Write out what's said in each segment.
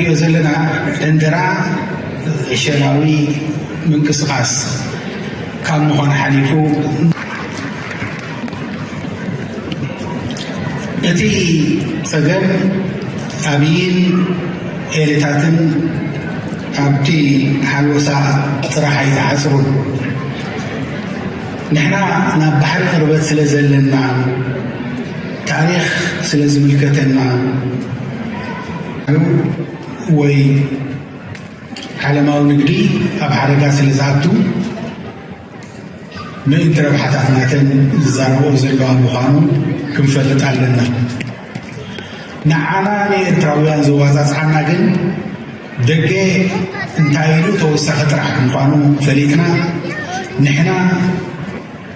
ንሪኦ ዘለና ዕንደራ ዕሸላዊ ምንቅስቓስ ካብ ምዃን ሓሊፉ፣ እቲ ጸገም ኣብይን ኤሊታትን ኣብቲ ሓልወሳ ጥራሕ ኣይተዓጽሩን። ንሕና ናብ ባሕሪ ቅርበት ስለ ዘለና፣ ታሪኽ ስለ ዝምልከተና፣ ወይ ዓለማዊ ንግዲ ኣብ ሓደጋ ስለ ዝኣቱ፣ ምእንቲ ረብሓታትናተን ዝዛረብኦ ዘለዋ ምዃኑ ክንፈልጥ ኣለና። ንዓና ንኤርትራውያን ዘዋጻጽዓና ግን ደገ እንታይ ኢሉ ተወሳኺ ጥራሕ ምዃኑ ፈሊጥና፣ ንሕና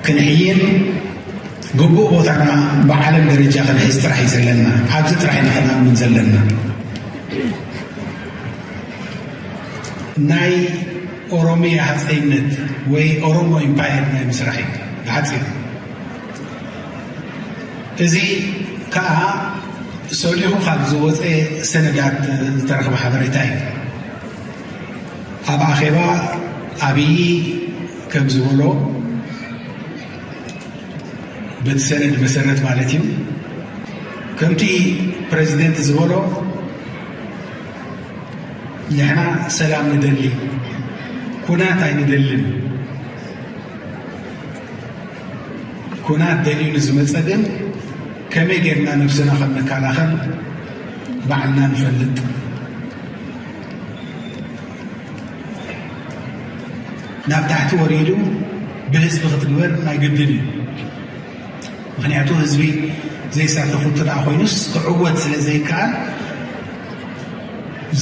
ክንሕይል ግቡእ ቦታና ብዓለም ደረጃ ክንሕዝ ጥራሕ እዩ ዘለና። ኣብዚ ጥራሕ ኢና ክንኣምን ዘለና። ናይ ኦሮሚያ ሃፀይነት ወይ ኦሮሞ ኢምፓየር ናይ ምስራሕ እዩ ብሓፂሩ። እዚ ከዓ ሰሊኹ ካብ ዝወፀ ሰነዳት ዝተረኽበ ሓበሬታ እዩ። ኣብ ኣኼባ ኣብዪ ከም ዝበሎ፣ በቲ ሰነድ መሰረት ማለት እዩ፣ ከምቲ ፕረዚደንት ዝበሎ፣ ንሕና ሰላም ንደሊ፣ ኩናት ኣይንደልን። ኩናት ደልዩ ንዝመፀ ግን ከመይ ጌርና ነብስና ከም ንከላኸል ባዕልና ንፈልጥ። ናብ ታሕቲ ወሪዱ ብህዝቢ ክትግበር ናይ ግድን እዩ። ምኽንያቱ ህዝቢ ዘይሳተፉ እንተ ደኣ ኮይኑስ ክዕወት ስለ ዘይከኣል፣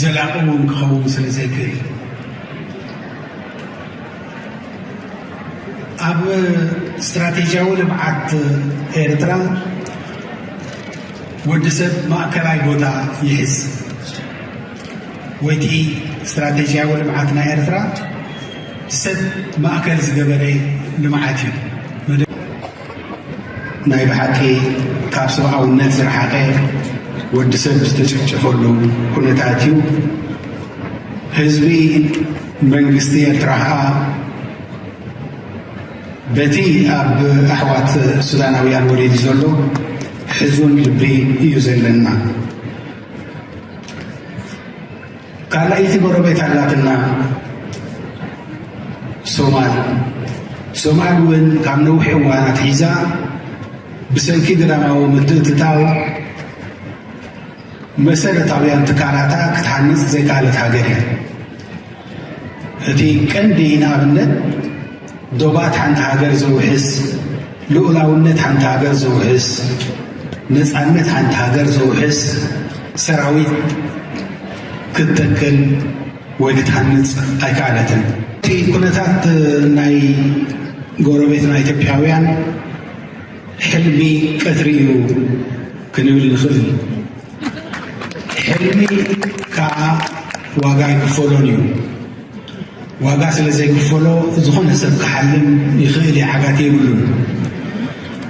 ዘላቒ እውን ክኸውን ስለ ዘይክእል፣ ኣብ ስትራቴጂያዊ ልምዓት ኤርትራ ወዲ ሰብ ማእከላይ ቦታ ይሕዝ። ወይቲ ስትራቴጂያዊ ልምዓት ናይ ኤርትራ ሰብ ማእከል ዝገበረ ልምዓት እዩ። ናይ ብሓቂ ካብ ሰብኣውነት ዝረሓቐ ወዲ ሰብ ዝተጨፍጨፈሉ ኩነታት እዩ። ህዝቢ መንግስቲ ኤርትራ ኸኣ በቲ ኣብ ኣሕዋት ሱዳናውያን ወሪዱ ዘሎ ሕዙን ልቢ እዩ ዘለና። ካልኣይቲ ጎረቤት ኣላትና ሶማል። ሶማል እውን ካብ ነዊሕ እዋን ኣትሒዛ ብሰንኪ ግዳማዊ ምትእትታው መሰረታውያን ትካላታ ክትሃንጽ ዘይከኣለት ሃገር እያ። እቲ ቀንዲ ንኣብነት ዶባት ሓንቲ ሃገር ዘውሕስ፣ ልኡላውነት ሓንቲ ሃገር ዘውሕስ፣ ነጻነት ሓንቲ ሃገር ዘውሕስ ሰራዊት ክትተክል ወይ ክትሃንጽ ኣይከኣለትን። እቲ ኩነታት ናይ ጎረቤትና ኢትዮጵያውያን ሕልሚ ቀትሪ እዩ ክንብል ንኽእል። ሕልሚ ከዓ ዋጋ ኣይክፈሎን እዩ። ዋጋ ስለ ዘይክፈሎ ዝኾነ ሰብ ክሓልም ይኽእል እዩ፣ ዓጋቲ የብሉን።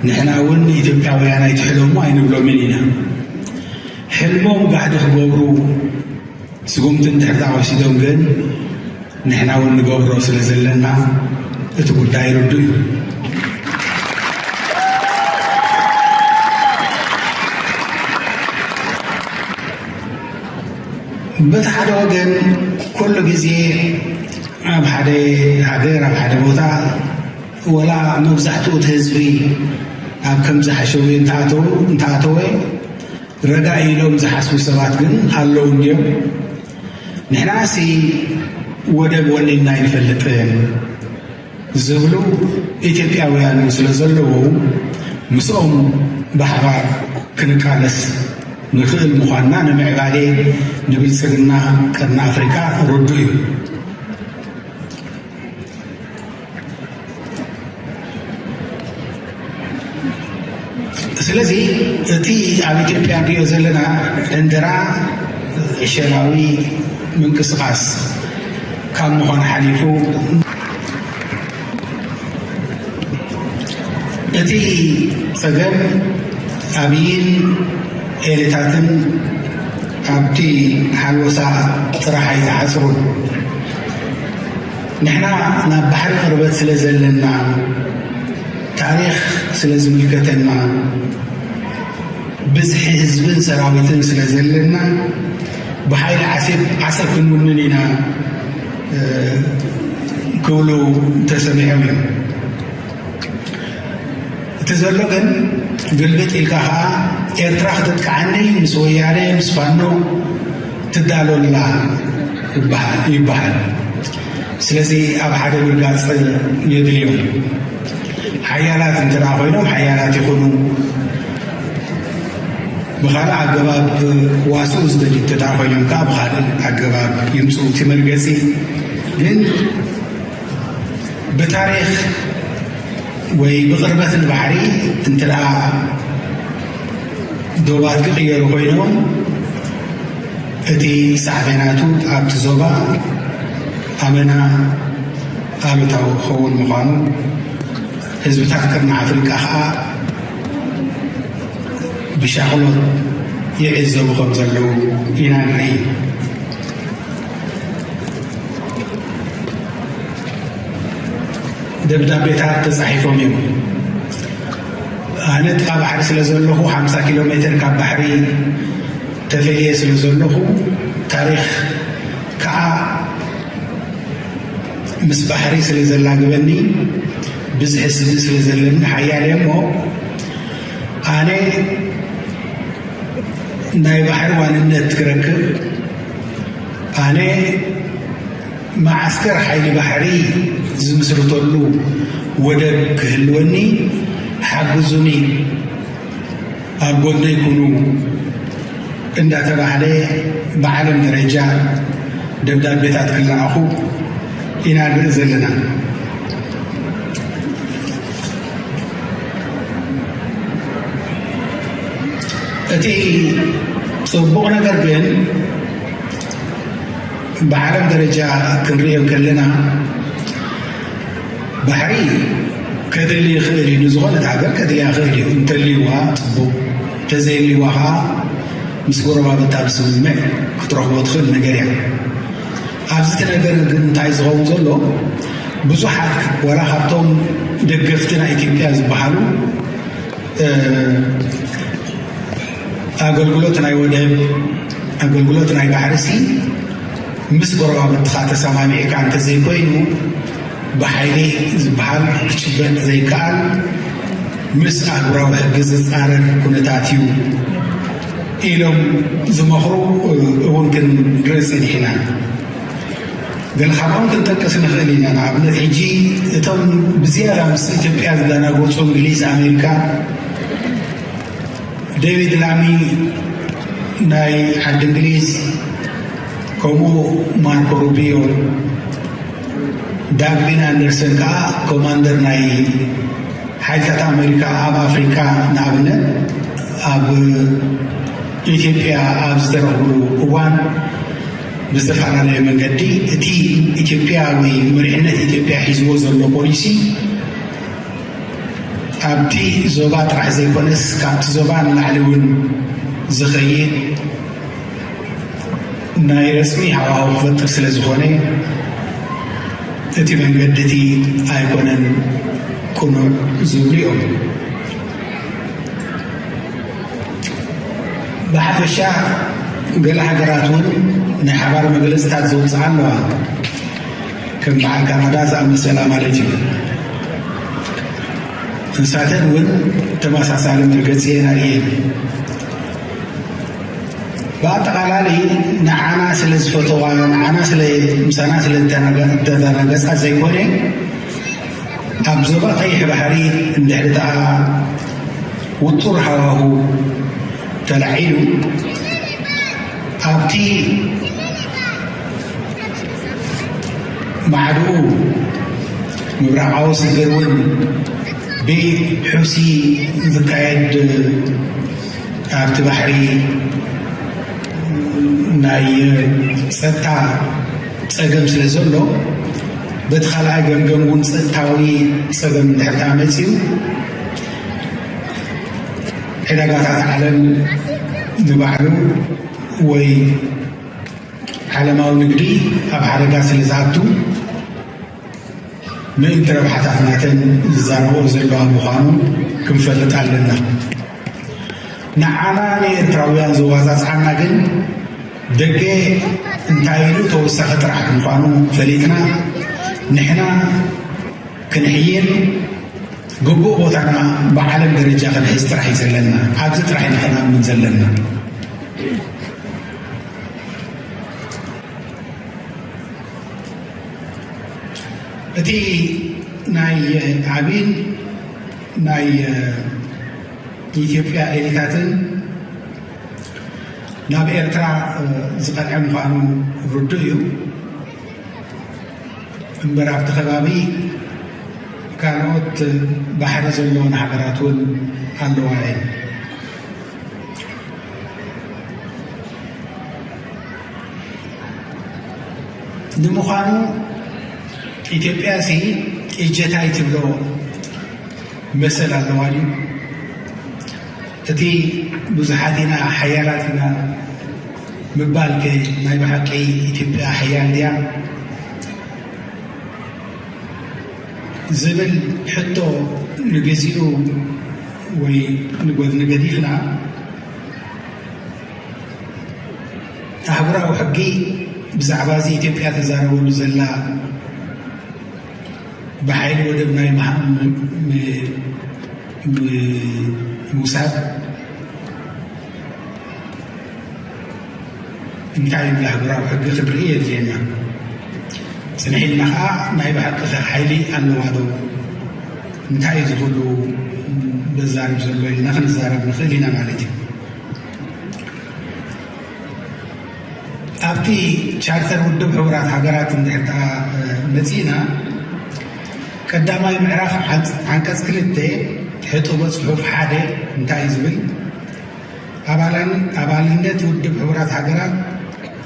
ንሕና እውን ኢትዮጵያውያን ኣይትሕለሙ ኣይንብሎምን ኢና። ሕልሞም ጋህዲ ክገብሩ ስጉምቲ እንድሕር ተወሲዶም ግን ንሕና እውን ንገብሮ ስለ ዘለና እቲ ጉዳይ ርዱእ እዩ። በቲ ሓደ ወገን ኩሉ ግዜ ኣብ ሓደ ሃገር ኣብ ሓደ ቦታ ወላ መብዛሕትኡ እቲ ህዝቢ ኣብ ከምዚ ሓሸውየ እንተኣተወ ረጋ ኢሎም ዝሓስቡ ሰባት ግን ኣለዉ እንድዮም። ንሕናሲ ወደብ ወኒንና ኣይንፈልጥን ዝብሉ ኢትዮጵያውያን ስለ ዘለዉ ምስኦም ብሓባር ክንቃለስ ንኽእል ምዃንና ንምዕባሌ ንብልፅግና ቀርኒ ኣፍሪካ ርዱእ እዩ። ስለዚ እቲ ኣብ ኢትዮጵያ ንሪኦ ዘለና ዕንደራ ዕሸላዊ ምንቅስቃስ ካብ ምዃን ሓሊፉ እቲ ጸገም ኣብይን ኤሊታትን ኣብቲ ሓልወሳ ጥራሕ ኣይተዓጽሩን። ንሕና ናብ ባሕሪ ቅርበት ስለ ዘለና፣ ታሪኽ ስለ ዝምልከተና፣ ብዝሒ ህዝብን ሰራዊትን ስለ ዘለና፣ ብሓይሊ ዓሰብ ዓሰብ ክንውንን ኢና፣ እ፣ ክብሉ ተሰሚዖም እዮም። እቲ ዘሎ ግን ግልብጥ ኢልካ ኸዓ ኤርትራ ክተጥቅዓኒ ምስ ወያነ ምስ ፋኖ ትዳሎ ኣላ ይበሃል። ስለዚ ኣብ ሓደ ምርጋፅ የድልዮም። ሓያላት እንተ ደኣ ኮይኖም ሓያላት ይኹኑ፣ ብኻልእ ኣገባብ ክዋስኡ ዝደልዩ እንተ ደኣ ኮይኖም ከዓ ብኻልእ ኣገባብ ይምፅኡ። እቲ መርገፂ ግን ብታሪኽ ወይ ብቕርበት ንባሕሪ እንተ ደኣ ዶባት ክቕየሩ ኮይኖም፣ እቲ ሳዕቤናቱ ኣብቲ ዞባ ኣመና ኣሉታዊ ክኸውን ምዃኑ ህዝብታት ቀርኒ ኣፍሪቃ ኸኣ ብሻቕሎት ይዕዘቡ ከም ዘለዉ ኢና ንርኢ። ደብዳቤታት ተጻሒፎም እዮም። ኣነ ጥቓ ባሕሪ ስለ ዘለኹ፣ ሓምሳ ኪሎ ሜትር ካብ ባሕሪ ተፈልየ ስለ ዘለኹ፣ ታሪኽ ከኣ ምስ ባሕሪ ስለ ዘላግበኒ፣ ብዝሒ ስድሪ ስለ ዘለኒ ሓያል እየ እሞ፣ ኣነ ናይ ባሕሪ ዋንነት ክረክብ፣ ኣነ መዓስከር ሓይሊ ባሕሪ ዝምስርተሉ ወደብ ክህልወኒ ሓግዙኒ፣ ኣብ ጎነይ ኩኑ እንዳተባህለ ብዓለም ደረጃ ደብዳቤታት ክለኣኹ ኢና ንርኢ ዘለና። እቲ ጽቡቕ ነገር ግን ብዓለም ደረጃ ክንሪኦ ከለና ባሕሪ ከድሊ ይኽእል እዩ፣ ንዝኾነት ሃገር ከድልያ ይኽእል እዩ። እንተልይዋ ጽቡቕ፣ እንተዘየልይዋ ኸዓ ምስ ጎረባብታ ብስምምዕ ክትረኽቦ ትኽእል ነገር እያ። ኣብዚ እቲ ነገር ግን እንታይ ዝኸውን ዘሎ፣ ብዙሓት ዋላ ካብቶም ደገፍቲ ናይ ኢትዮጵያ ዝበሃሉ፣ እ፣ ኣገልግሎት ናይ ወደብ፣ ኣገልግሎት ናይ ባሕሪሲ ምስ ጎረባብትኻ ተሰማሚዕካ እንተዘይኮይኑ፣ ብሓይሊ ዝበሃል ክጭበጥ ዘይከኣል፣ ምስ ኣህጉራዊ ሕጊ ዝጻረር ኩነታት እዩ ኢሎም ዝመኽሩ እውን ክንርኢ ጸኒሕና። ገለ ካብኦም ክንጠቅስ ንኽእል ኢና። ንኣብነት፣ ሕጂ እቶም ብዝያዳ ምስ ኢትዮጵያ ዝደናገጹ፣ እንግሊዝ፣ ኣሜሪካ፣ ዴቪድ ላሚ ናይ ዓዲ እንግሊዝ፣ ከምኡ ማርኮ ሩቢዮ፣ ዳግቪን ኣንደርሰን ከኣ ኮማንደር ናይ ሓይልታት ኣሜሪካ ኣብ ኣፍሪካ፣ ንኣብነት ኣብ ኢትዮጵያ ኣብ ዝተረኽብሉ እዋን፣ ብዝተፈላለየ መንገዲ እቲ ኢትዮጵያ ወይ መሪሕነት ኢትዮጵያ ሒዝዎ ዘሎ ፖሊሲ ኣብቲ ዞባ ጥራሕ ዘይኮነስ፣ ካብቲ ዞባ ንላዕሊ እውን ዝኸይድ ናይ ረጽሚ ሃዋህው ክፈጥር ስለ ዝኾነ፣ እቲ መንገዲ እቲ ኣይኮነን ቅኑዕ ዝብሉ እዮም። ብሓፈሻ፣ ገለ ሃገራት እውን ናይ ሓባር መግለጽታት ዘውጽኣ ኣለዋ። ከም በዓል ካናዳ ዝኣመሰላ ማለት እዩ። ንሳተን እውን ተመሳሳሊ መርገጺ እየን ኣርእየን። ብኣጠቓላሊ፣ ንዓና ስለ ዝፈተዋ፣ ንዓና ስለ፣ ምሳና ስለ ዝተናገ-፣ ዝተናገጻ ዘይኮነ፣ ኣብ ዞባ ቀይሕ ባሕሪ እንድሕሪ ደኣ ውጡር ሃዋሁ ተላዒሉ፣ ኣብቲ ማዕድኡ ምብራቓዊ ስግር እውን ብሑሲ ዝካየድ፣ ኣብቲ ባሕሪ ናይ ጸጥታ ጸገም ስለ ዘሎ፣ በቲ ካልኣይ ገምገም እውን ጸጥታዊ ጸገም እንድሕር ደኣ መጺኡ፣ ዕዳጋታት ዓለም ንባዕሉ ወይ ዓለማዊ ንግዲ ኣብ ሓደጋ ስለ ዝኣቱ፣ ምእንቲ ረብሓታት ናተን ዝዛረብኦ ዘለዋ ምዃኑ ክንፈልጥ ኣለና። ንዓና ንኤርትራውያን ዘዋጻጽዓና ግን ደገ እንታይ ኢሉ ተወሳኺ ጥራሕ ምዃኑ ፈሊጥና፣ ንሕና ክንሕይል ግቡእ ቦታና ብዓለም ደረጃ ክንሕዝ ጥራሕ እዩ ዘለና። ኣብዚ ጥራሕ ኢና ክነኣምን ዘለና። እቲ ናይ ዓቢን ናይ ኢትዮጵያ ኤሊታትን ናብ ኤርትራ ዝቐንዐ ምዃኑ ርዱእ እዩ። እምበር ኣብቲ ከባቢ ካልኦት ባሕሪ ዘለወን ሃገራት እውን ኣለዋ እየን። ንምዃኑ ኢትዮጵያሲ እጀታይ ትብሎ መሰል ኣለዋ ድዩ? እቲ ብዙሓት ኢና ሓያላት ኢና ምባል ከ ናይ ብሓቂ ኢትዮጵያ ሓያል ድያ ዝብል ሕቶ ንግዚኡ ወይ ንጎድኒ ገዲፍና፣ ኣህጉራዊ ሕጊ ብዛዕባ እዚ ኢትዮጵያ ትዛረበሉ ዘላ ብሓይሊ ወደብ ናይ ምሃ- ም- ም- ም- ምውሳድ እንታይ ይብል ኣህጉራዊ ሕጊ ክንርኢ የድልየና። ጽንሕ ኢልና ኸዓ ናይ ብሓቂ ኸ ሓይሊ ኣለዋ ዶ? እንታይ እዩ ዝኽሉ ዘዛርብ ዘሎ ኢልና ክንዛረብ ንኽእል ኢና ማለት እዩ። ኣብቲ ቻርተር ውድብ ሕቡራት ሃገራት እንድሕር ደኣ መጺእና፣ ቀዳማይ ምዕራፍ ዓንቀጽ ክልተ ሕጡበ ጽሑፍ ሓደ እንታይ እዩ ዝብል? ኣባላን ኣባልነት ውድብ ሕቡራት ሃገራት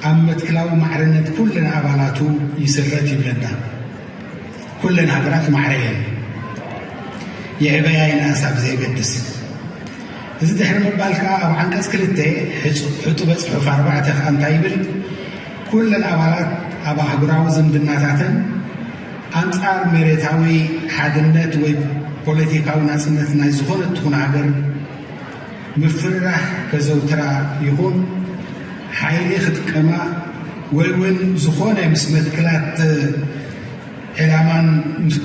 ኣብ መትክላዊ ማዕርነት ኩለን ኣባላቱ ይስረት ይብለና። ኩለን ሃገራት ማዕረ እየን፣ ይዕበያ ይንኣሳ ብዘየገድስ። እዚ ድሕሪ ምባል ከኣ ኣብ ዓንቀጽ ክልተ ሕጹ- ሕጡበ ጽሑፍ ኣርባዕተ ከኣ እንታይ ይብል? ኩለን ኣባላት ኣብ ኣህጉራዊ ዝምድናታተን ኣንጻር መሬታዊ ሓድነት ወይ ፖለቲካዊ ናጽነት ናይ ዝኾነት ትኹን ሃገር ምፍርራሕ ከዘውትራ ይኹን ሓይሊ ክጥቀማ ወይ እውን ዝኾነ ምስ መትክላት ዕላማን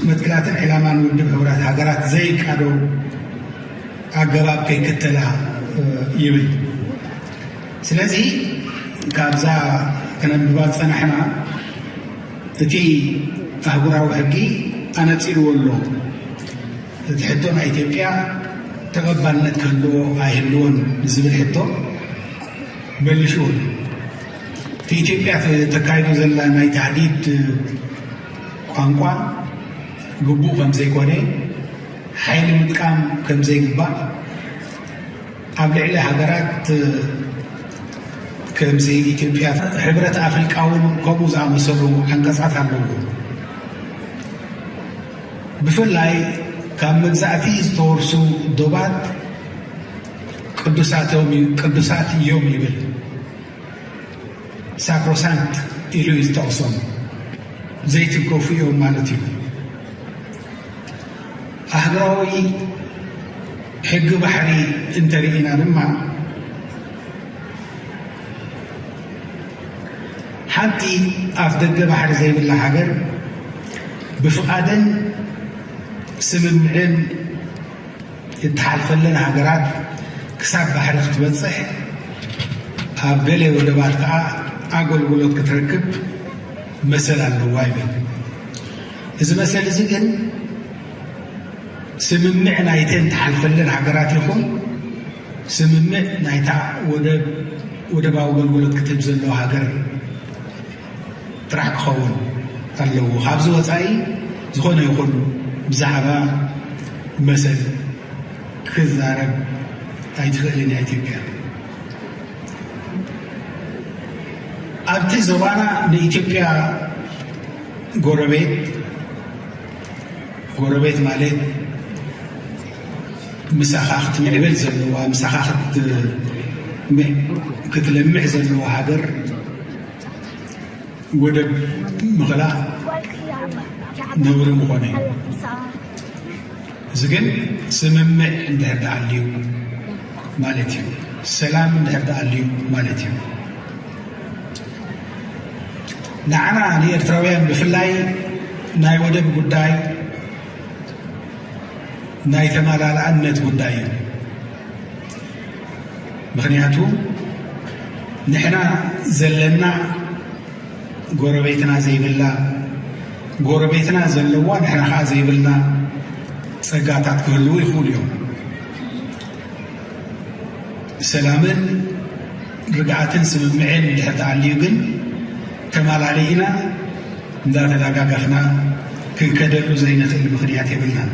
መትክላትን ዕላማን ውድብ ሕቡራት ሃገራት ዘይቃዶ ኣገባብ ከይክተላ ይብል። ስለዚ ካብዛ ክነንብባ ዝጸናሕና እቲ ኣህጉራዊ ሕጊ ኣነጺርዎ ኣሎ። እቲ ሕቶ ናይ ኢትዮጵያ ተቐባልነት ክህልዎ ኣይህልዎን ዝብል ሕቶ መሊሽዎ ኣሎ። እቲ ኢትዮጵያ ተካይዶ ዘላ ናይ ታህዲድ ቋንቋ ግቡእ ከም ዘይኮነ፣ ሓይሊ ምጥቃም ከም ዘይግባእ፣ ኣብ ልዕሊ ሃገራት ከምዚ ኢትዮጵያ፣ ሕብረት ኣፍሪቃ እውን ከምኡ ዝኣመሰሉ ዓንቀጻት ኣለዎ። ብፍላይ ካብ መግዛእቲ ዝተወርሱ ዶባት ቅዱሳት እዮም ይብል። ሳክሮሳንክት ኢሉ እዩ ዝጠቕሶም። ዘይትንከፉ እዮም ማለት እዩ። ኣህጉራዊ ሕጊ ባሕሪ እንተርኢና ድማ፣ ሓንቲ ኣፍ ደገ ባሕሪ ዘይብላ ሃገር ብፍቓድን ስምምዕን እትሓልፈለን ሃገራት ክሳብ ባሕሪ ክትበጽሕ፣ ኣብ ገለ ወደባት ከኣ ኣገልግሎት ክትረክብ መሰል ኣለዋ ይብል። እዚ መሰል እዚ ግን ስምምዕ ናይተን ትሓልፈለን ሃገራት ይኹን ስምምዕ ናይታ ወደብ ወደባዊ ኣገልግሎት ክትህብ ዘለዋ ሃገር ጥራሕ ክኸውን ኣለዎ። ካብዚ ወጻኢ ዝኾነ ይኹን ብዛዕባ መሰል ክዛረብ ኣይትኽእልን እያ ኢትዮጵያ። ኣብቲ ዞባና ንኢትዮጵያ ጎረቤት፣ ጎረቤት ማለት ምሳኻ ክትምዕብል ዘለዋ፣ ምሳኻ ክት- ክትለምዕ ዘለዋ ሃገር ወደብ ምኽላእ ነውሪ ምኾነ እዩ። እዚ ግን ስምምዕ እንድሕር ደኣ ኣልዩ ማለት እዩ። ሰላም እንድሕር ደኣ ኣልዩ ማለት እዩ። ንዓና ንኤርትራውያን ብፍላይ ናይ ወደብ ጉዳይ ናይ ተመላላእነት ጉዳይ እዩ። ምኽንያቱ ንሕና ዘለና ጎረቤትና ዘይብላ፣ ጎረቤትና ዘለዋ ንሕና ኸዓ ዘይብልና ጸጋታት ክህልዉ ይኽእሉ እዮም። ሰላምን ርግኣትን ስምምዕን እንድሕር ተኣልዩ ግን ተማላሊእና እንዳተደጋገፍና ክንከደሉ ዘይንኽእል ምኽንያት የብልናን።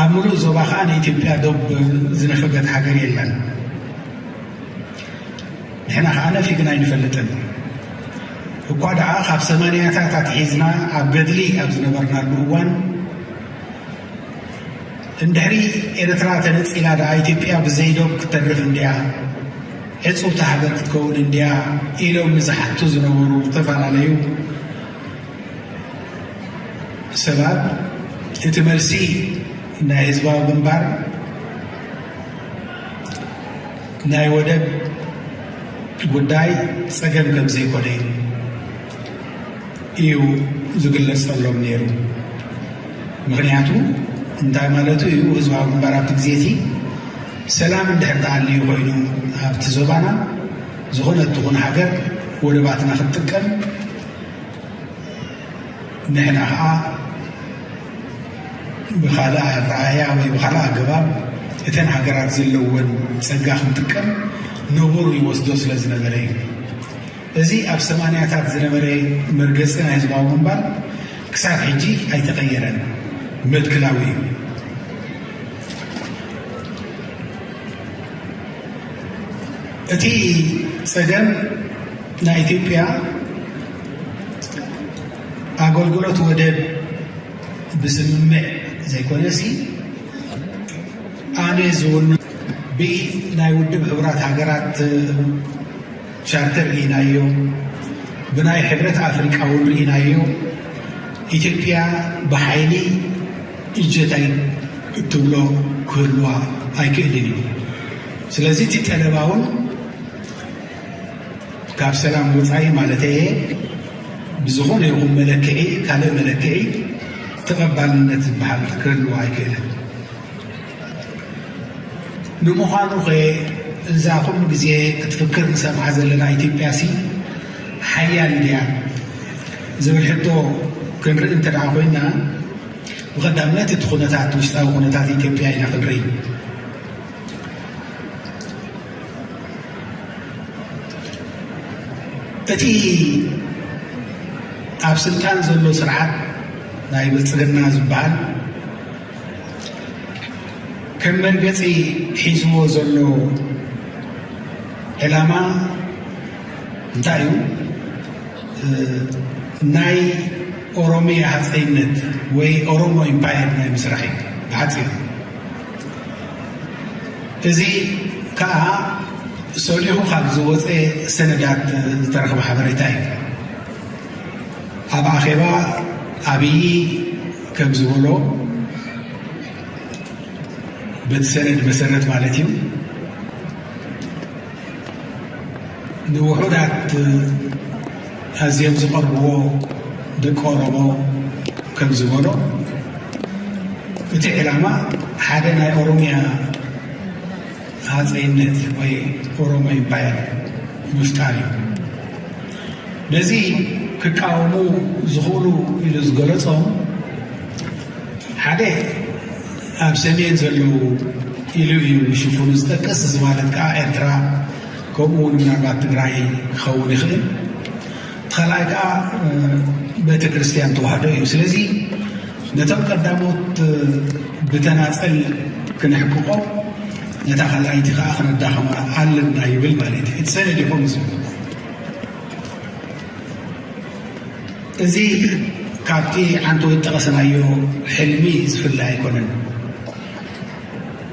ኣብ ምሉእ ዞባ ኸዓ ንኢትዮጵያ ዶብ ዝነፈገት ሃገር የለን። ንሕና ኸዓ ነፊግና ኣይንፈልጥን። እኳ ደኣ ካብ ሰማንያታት ኣትሒዝና ኣብ ገድሊ ኣብ ዝነበርናሉ እዋን፣ እንድሕሪ ኤርትራ ተነጺላ ደኣ ኢትዮጵያ ብዘይ ዶብ ክትተርፍ እንድያ፣ ዕጹውቲ ሃገር ክትከውን እንድያ ኢሎም ንዝሓቱ ዝነበሩ ዝተፈላለዩ ሰባት፣ እቲ መልሲ ናይ ህዝባዊ ግንባር ናይ ወደብ ጉዳይ ጸገም ከም ዘይኮነ እዩ ዝግለጸሎም ነይሩ። ምኽንያቱ እንታይ ማለቱ እዩ? ህዝባዊ ግንባር ኣብቲ ግዜ እቲ ሰላም እንድሕር ተኣልዩ ኮይኑ ኣብቲ ዞባና ዝኾነት ትኹን ሃገር ወደባትና ክትጥቀም፣ ንሕና ኸዓ ብኻልእ ኣረኣእያ ወይ ብኻልእ ኣገባብ እተን ሃገራት ዘለወን ጸጋ ክንጥቀም ነቡር ይወስዶ ስለ ዝነበረ እዩ። እዚ ኣብ ሰማንያታት ዝነበረ መርገጺ ናይ ህዝባዊ ግንባር ክሳብ ሕጂ ኣይተቐየረን፣ መትከላዊ እዩ። እቲ ጸገም ናይ ኢትዮጵያ ኣገልግሎት ወደብ ብስምምዕ ዘይኮነሲ፣ ኣነ ዝውን ብናይ ውድብ ሕቡራት ሃገራት ቻርተር ርኢናዮ፣ ብናይ ሕብረት ኣፍሪቃ እውን ርኢናዮ። ኢትዮጵያ ብሓይሊ እጀታይ እትብሎ ክህልዋ ኣይክእልን እዩ። ስለዚ እቲ ጠለባ እውን ካብ ሰላም ወጻኢ ማለት እየ፣ ብዝኾነ ይኹን መለክዒ፣ ካልእ መለክዒ ተቐባልነት ዝበሃል ክህልዎ ኣይክእልን። ንምዃኑ ኸ እዛ ኩሉ ግዜ ክትፍክር ንሰምዓ ዘለና ኢትዮጵያ ሲ ሓያል ድያ ዝብል ሕቶ ክንርኢ እንተ ደኣ ኮይና፣ ብቐዳምነት እቲ ኩነታት፣ ውሽጣዊ ኩነታት ኢትዮጵያ ኢና ክንርኢ። እቲ ኣብ ስልጣን ዘሎ ስርዓት ናይ ብልጽግና ዝበሃል ከም መርገጺ ሒዝዎ ዘሎ ዕላማ እንታይ እዩ? እ፣ ናይ ኦሮሚያ ሃፀይነት ወይ ኦሮሞ ኢምፓየር ናይ ምስራሕ እዩ ብሓፂሩ። እዚ ከዓ ሰሊኹ ካብ ዝወፀ ሰነዳት ዝተረኽበ ሓበሬታ እዩ። ኣብ ኣኼባ ኣብዪ ከም ዝበሎ፣ በቲ ሰነድ መሰረት ማለት እዩ፣ ንውሑዳት ኣዝዮም ዝቐርብዎ ደቂ ኦሮሞ ከም ዝበሎ፣ እቲ ዕላማ ሓደ ናይ ኦሮሚያ ሃፀይነት ወይ ኦሮሞ ኢምፓየር ምፍጣር እዩ። ነዚ ክቃወሙ ዝኽእሉ ኢሉ ዝገለጾም ሓደ ኣብ ሰሜን ዘለዉ ኢሉ እዩ ሽፉኑ ዝጠቅስ። እዚ ማለት ከዓ ኤርትራ፣ ከምኡ እውን ምናልባት ትግራይ ክኸውን ይኽእል። እቲ ካልኣይ ከዓ፣ እ፣ ቤተ ክርስቲያን ተዋህዶ እዩ። ስለዚ ነቶም ቀዳሞት፣ እ፣ ብተናጸል ክነሕቅቖም፣ ነታ ካልኣይቲ ከዓ ክነዳኸማ ኣለና ይብል ማለት እዩ። እቲ ሰነድ ይኹን ዝብል። እዚ ካብቲ ዓንተወይ ዝጠቐሰናዮ ሕልሚ ዝፍለ ኣይኮነን።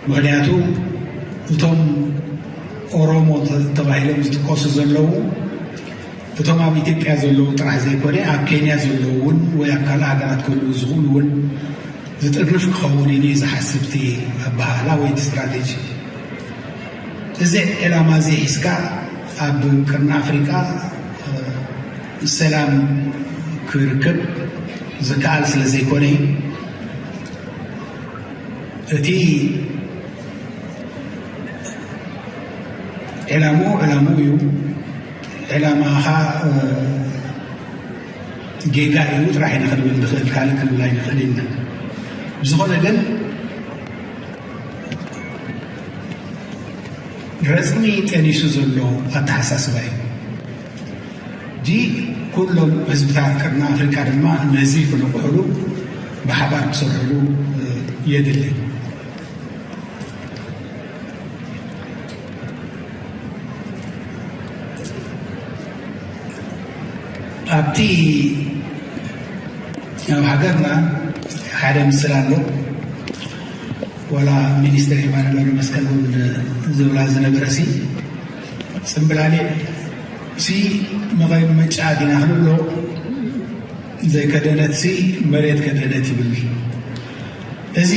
ምኽንያቱ እቶም ኦሮሞ ተባሂሎም ዝጥቀሱ ዘለዉ እቶም ኣብ ኢትዮጵያ ዘለዉ ጥራሕ ዘይኮነ ኣብ ኬንያ ዘለዉ እውን ወይ ኣብ ካልእ ሃገራት ክህልዉ ዝኽእሉ እውን ዝጥርንፍ ክኸውን ኢሉ እዩ ዝሓስብ እቲ ኣበሃህላ ወይ እቲ ስትራቴጂ። እዚ ዕላማ እዚ ሒዝካ ኣብ ቅርኒ ኣፍሪቃ ሰላም ክርከብ ዝከኣል ስለ ዘይኮነ እቲ ዕላምኡ ዕላምኡ እዩ። ዕላማኻ ጌጋ እዩ ጥራሕ ኢና ክንብል ንኽእል፣ ካልእ ክንብል ኣይንኽእል ኢና። ብዝኾነ ግን ረጽሚ ጠኒሱ ዘሎ ኣተሓሳስባ እዩ። ጂ ኩሎም ህዝብታት ቅርኒ ኣፍሪቃ ድማ ነዚ ክነቕሕሉ ብሓባር ክሰርሕሉ የድሊ። ኣብቲ ኣብ ሃገርና ሓደ ምስል ኣሎ። ዋላ ሚኒስትር የማነ ገብረ መስቀል እውን ዝብላ ዝነበረ ሲ ጽምብላሊዕ ሲ መቐመጫ ዲና ክንብሎ ዘይከደነት ሲ መሬት ከደነት ይብል። እዚ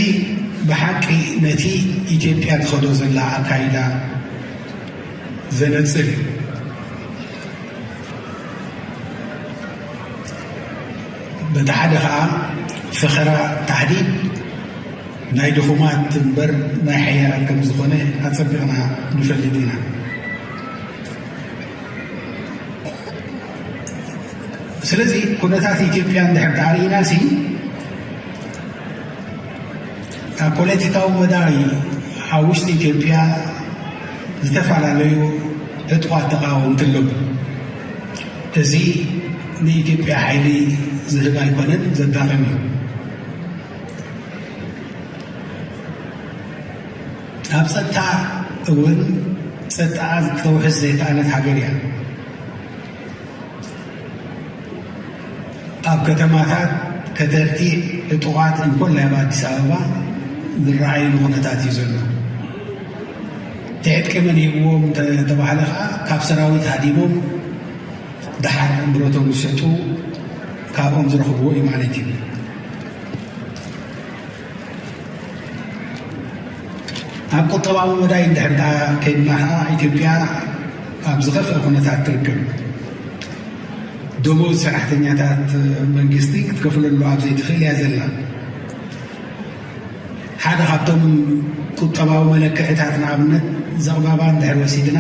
ብሓቂ ነቲ ኢትዮጵያ ትኸዶ ዘላ ኣካይዳ ዘነጽር እዩ። በቲ ሓደ ኸኣ ፈኸራ ታሕዲድ ናይ ድኹማት እምበር ናይ ሓያላት ከም ዝኾነ ኣጸቢቕና ንፈልጥ ኢና። ስለዚ ኩነታት ኢትዮጵያ እንድሕር ደኣ ርኢና ሲ ኣብ ፖለቲካዊ መዳይ ኣብ ውሽጢ ኢትዮጵያ ዝተፈላለዩ ዕጡቓት ተቓወምቲ ኣለዉ። እዚ ንኢትዮጵያ ሓይሊ ዝህብ ኣይኮነን፣ ዘዳኽም እዩ። ኣብ ጸጥታ እውን ጸጥታ ክተውሕስ ዘይከኣለት ሃገር እያ። ኣብ ከተማታት ከተርቲ ዕጡቓት እንኮላይ ኣብ ኣዲስ ኣበባ ዝረኣይሉ ኩነታት እዩ ዘሎ። እቲ ዕጥቂ መን ሂብዎም እንተ-፣ ተባህለ ከዓ ካብ ሰራዊት ሃዲሞም ደሓር ንብረቶም ዝሸጡ ካብኦም ዝረኽብዎ እዩ ማለት እዩ። ኣብ ቁጠባዊ መዳይ እንድሕር ደኣ ከይድና ኸዓ ኢትዮጵያ ኣብ ዝኸፍአ ኩነታት ትርከብ። ደሞዝ ሰራሕተኛታት መንግስቲ ክትከፍለሉ ኣብ ዘይትኽእል እያ ዘላ። ሓደ ካብቶም ቁጠባዊ መለክዕታት ንኣብነት ዘቕባባ እንድሕር ወሲድና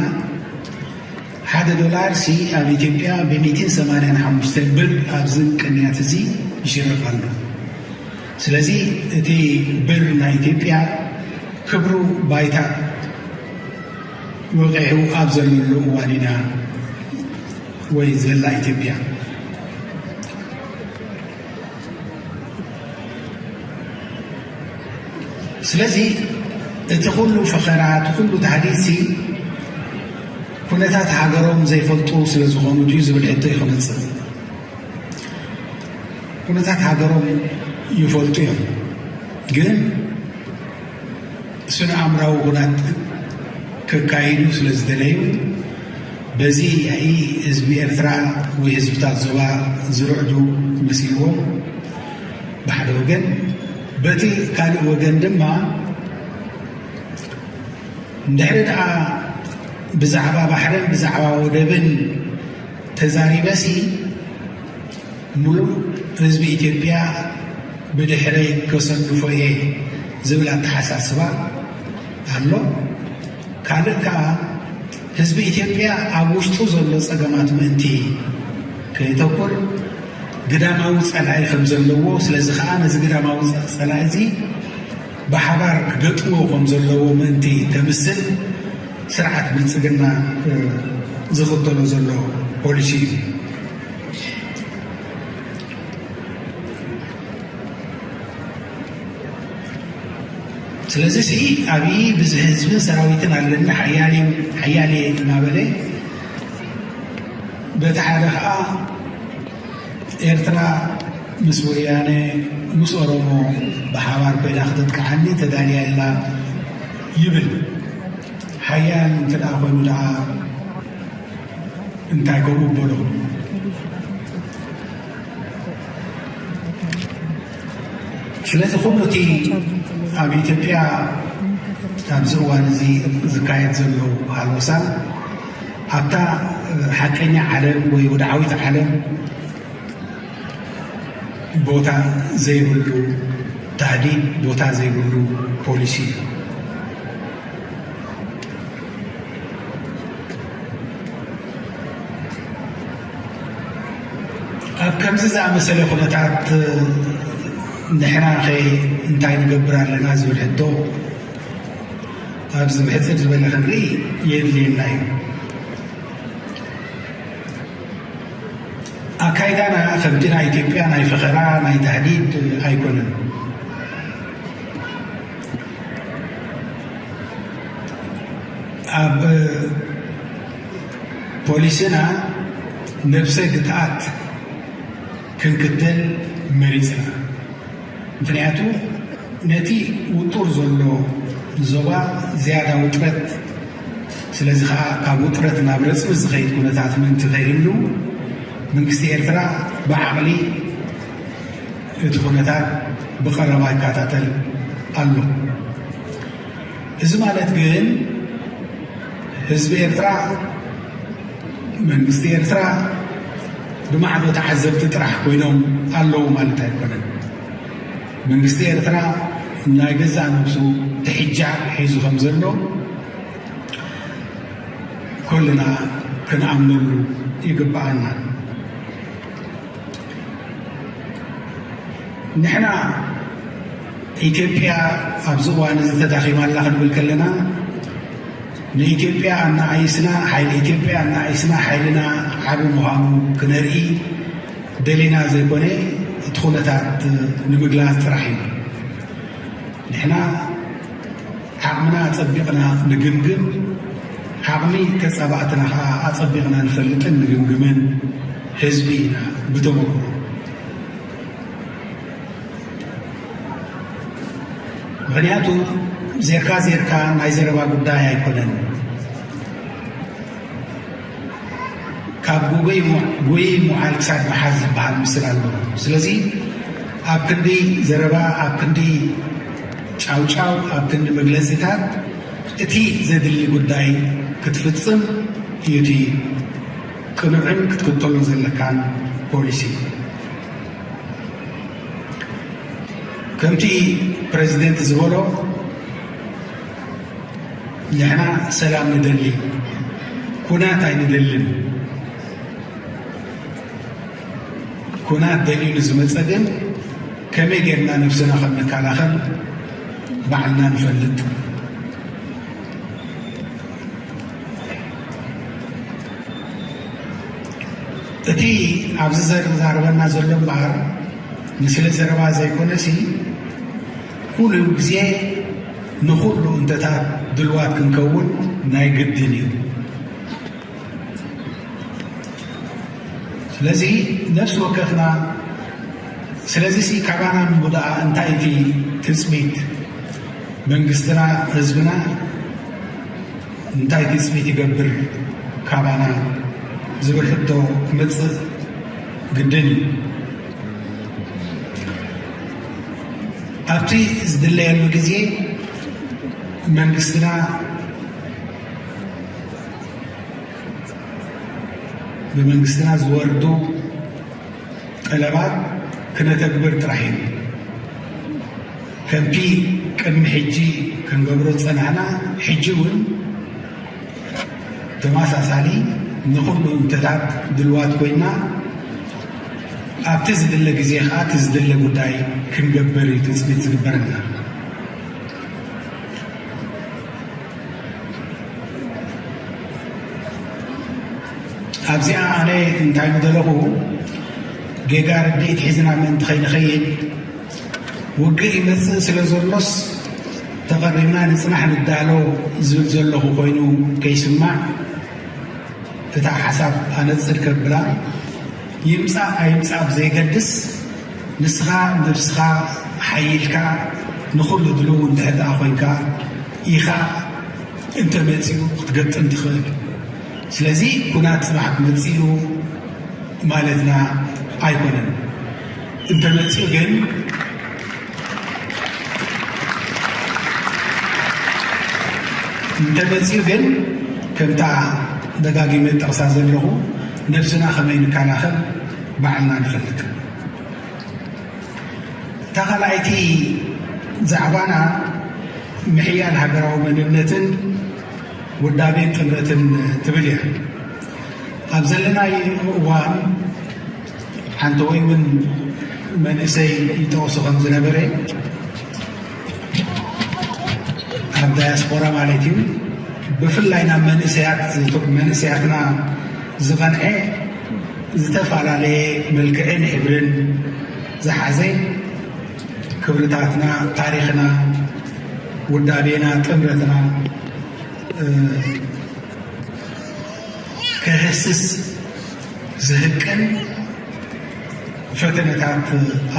ሓደ ዶላር ሲ ኣብ ኢትዮጵያ ብሚእትን ሰማንያን ሓሙሽተን ብር ኣብዚ ቅንያት እዚ ይሽረፍ ኣሎ። ስለዚ እቲ ብር ናይ ኢትዮጵያ ክብሩ ባይታ ወቂዑ ኣብ ዘለሉ እዋን ኢና ወይ ዘላ ኢትዮጵያ። ስለዚ እቲ ኩሉ ፈኸራ፣ እቲ ኩሉ ታህዲድሲ ኩነታት ሃገሮም ዘይፈልጡ ስለ ዝኾኑ ድዩ ዝብል ሕቶ እዩ ክመጽእ። ኩነታት ሃገሮም ይፈልጡ እዮም፣ ግን ስነ ኣእምራዊ ኩናት ከካይዱ ስለ ዝደለዩ፣ በዚ ያኢ ህዝቢ ኤርትራ ወይ ህዝብታት ዞባ ዝርዕዱ መሲልዎም ብሓደ ወገን፣ በቲ ካልእ ወገን ድማ እንድሕሪ ደኣ ብዛዕባ ባሕርን ብዛዕባ ወደብን ተዛሪበሲ፣ ሙሉእ ህዝቢ ኢትዮጵያ ብድሕረይ ከሰልፎ እየ ዝብል ኣተሓሳስባ ኣሎ። ካልእ ከኣ ህዝቢ ኢትዮጵያ ኣብ ውሽጡ ዘሎ ጸገማት ምእንቲ ከየተኩር ግዳማዊ ጸላኢ ከም ዘለዎ፣ ስለዚ ከኣ ነዚ ግዳማዊ ጸ-፣ ጸላኢ እዚ ብሓባር ክገጥሞ ከም ዘለዎ ምእንቲ ከምስል ስርዓት ብልጽግና፣ እ፣ ዝኽተሎ ዘሎ ፖሊሲ እዩ። ስለዚ ሲ ኣብይ ብዝሒ ህዝብን ሰራዊትን ኣለና፣ ሓያል እዩ፣ ሓያል እየ እናበለ በቲ ሓደ ከዓ ኤርትራ ምስ ወያነ ምስ ኦሮሞ ብሓባር ኮይና ክተጥቅዓኒ ተዳልያ ኣላ። ይብል። ሓያል እንተ ደኣ ኮይኑ ደኣ እንታይ ከምኡ በሎ። ስለዚ ኩሉ እቲ ኣብ ኢትዮጵያ ኣብዚ እዋን እዚ ዝካየድ ዘሎ ሃልወሳ ኣብታ ሓቀኛ ዓለም ወይ ወድዓዊት ዓለም ቦታ ዘይብሉ ታህዲድ፣ ቦታ ዘይብሉ ፖሊሲ እዩ። ኣብ ከምዚ ዝኣመሰለ ኩነታት ንሕና ኸ እንታይ ንገብር ኣለና ዝብል ሕቶ ኣብዚ ብሕጽር ዝበለ ክንርኢ የድልየና እዩ። ኣካይዳና ከምቲ ናይ ኢትዮጵያ ናይ ፈኸራ ናይ ታህዲድ ኣይኮነን። ኣብ ፖሊስና ነብሰ ግትኣት ክንክተል መሪጽና። ምኽንያቱ ነቲ ውጡር ዘሎ ዞባ ዝያዳ ውጥረት፣ ስለዚ ኸዓ ካብ ውጥረት ናብ ረጽሚ ዝኸይድ ኩነታት ምእንቲ ከይህሉ መንግስቲ ኤርትራ ብዓቕሊ እቲ ኩነታት ብቐረባ ይከታተል ኣሎ። እዚ ማለት ግን ህዝቢ ኤርትራ፣ መንግስቲ ኤርትራ ብማዕዶ ተዓዘብቲ ጥራሕ ኮይኖም ኣለዉ ማለት ኣይኮነን። መንግስቲ ኤርትራ ናይ ገዛእ ነብሱ ትሕጃ ሒዙ ከም ዘሎ ኩልና ክንኣምነሉ ይግብኣና። ንሕና ኢትዮጵያ ኣብዚ እዋን እዚ ተዳኺማ ኣላ ክንብል ከለና ንኢትዮጵያ ኣናኣይስና፣ ሓይሊ ኢትዮጵያ ኣናኣይስና ሓይልና ዓቢ ምዃኑ ክነርኢ ደሊና ዘይኮነ እቲ ኩነታት ንምግላጽ ጥራሕ እዩ። ንሕና ዓቕምና ኣጸቢቕና ንግምግም፣ ዓቕሚ ተጻባእትና ኸዓ ኣጸቢቕና ንፈልጥን ንግምግምን ህዝቢ ኢና ብተመክሮ። ምኽንያቱ ዜርካ ዜርካ ናይ ዘረባ ጉዳይ ኣይኮነን። ካብ ጉጉይ ሙ-፣ ጉይ ምውዓል ክሳድ ምሓዝ ዝበሃል ምስል ኣሎ። ስለዚ ኣብ ክንዲ ዘረባ፣ ኣብ ክንዲ ጫውጫው፣ ኣብ ክንዲ መግለጺታት እቲ ዘድሊ ጉዳይ ክትፍጽም እዩ እቲ ቅኑዕን ክትክተሎ ዘለካን ፖሊሲ። ከምቲ ፕረዚደንት ዝበሎ ንሕና ሰላም ንደሊ፣ ኩናት ኣይንደልን። ኩናት ደልዩ ንዝመጸ ግን ከመይ ጌርና ነብስና ከም ንከላኸል ባዕልና ንፈልጥ። እቲ ኣብዚ ዘዛርበና ዘሎ እምበኣር ንስለ ዘረባ ዘይኮነሲ ኩሉ ግዜ ንኹሉ እንተታት ድልዋት ክንከውን ናይ ግድን እዩ። ስለዚ ነፍሲ ወከፍና፣ ስለዚሲ ካባና ንውድኣ እንታይ እቲ ትጽቢት መንግስትና፣ ህዝብና እንታይ ትጽቢት ይገብር ካባና ዝብል ሕቶ ክመጽእ ግድን እዩ። ኣብቲ ዝድለየሉ ግዜ መንግስትና ብመንግስትና ዝወርዱ ጠለባት ክነተግብር ጥራሕ እዩ። ከምቲ ቅድሚ ሕጂ ክንገብሮ ዝጸናሕና፣ ሕጂ እውን ተመሳሳሊ ንኹሉ እንተታት ድልዋት ኮይና፣ ኣብቲ ዝድለ ግዜ ኸዓ እቲ ዝድለ ጉዳይ ክንገብር እዩ ትጽቢት ዝግበረና። ኣብዚኣ ኣነ እንታይ ምደለኹ፣ ጌጋ ርድኢት ሒዝና ምእንቲ ከይንኸይድ፣ ውግእ ይመጽእ ስለ ዘሎስ ተቐሪብና ንጽናሕ ንዳሎ ዝብል ዘለኹ ኮይኑ ከይስማዕ፣ እታ ሓሳብ ኣነጽር ከብላ፣ ይምጻእ ኣይምጻእ ብዘይገድስ፣ ንስኻ ነብስኻ ሓይልካ ንኹሉ ድልው እንድሕር ደኣ ኮይንካ፣ ኢኻ እንተመጺኡ ክትገጥም ትኽእል። ስለዚ ኩናት ጽባሕ ክመጽእ እዩ ማለትና ኣይኮነን። እንተመጺኡ ግን እንተመጺኡ ግን ከምታ ደጋጊመ ጠቕሳ ዘለኹ፣ ነብስና ከመይ ንከላኸል ባዕልና ንፈልጥ። እታ ካልኣይቲ ዛዕባና ምሕያል ሃገራዊ መንነትን ውዳቤን ጥምረትን ትብል እያ። ኣብ ዘለናይ እዋን ሓንቲ ወይ እውን መንእሰይ ይጠቕሱ ከም ዝነበረ ኣብ ዳያስፖራ ማለት እዩ፣ ብፍላይ ናብ መንእሰያት መንእሰያትና ዝቐንዐ ዝተፈላለየ መልክዕን ሕብርን ዝሓዘ ክብርታትና፣ ታሪኽና፣ ውዳቤና፣ ጥምረትና፣ እ፣ ከህስስ ዝህቅን ፈተነታት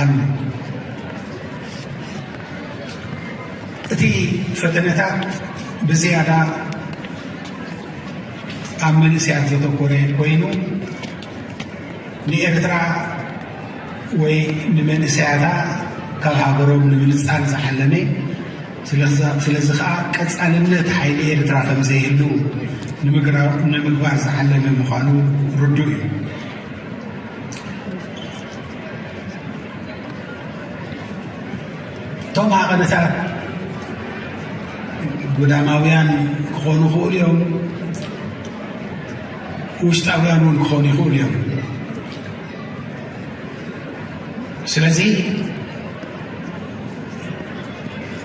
ኣሎ። እቲ ፈተነታት ብዝያዳ ኣብ መንእሰያት ዘተኮረ ኮይኑ፣ ንኤርትራ ወይ ንመንእሰያታ ካብ ሃገሮም ንምንጻል ዝዓለመ፣ ስለዚ ስለዚ ኸኣ ቀጻልነት ሓይሊ ኤርትራ ከም ዘይህሉ ንምግራ-፣ ንምግባር ዝዓለመ ምዃኑ ርዱእ እዩ። እቶም ሃቐነታት ጉዳማውያን ክኾኑ ይኽእሉ እዮም፣ ውሽጣውያን እውን ክኾኑ ይኽእሉ እዮም። ስለዚ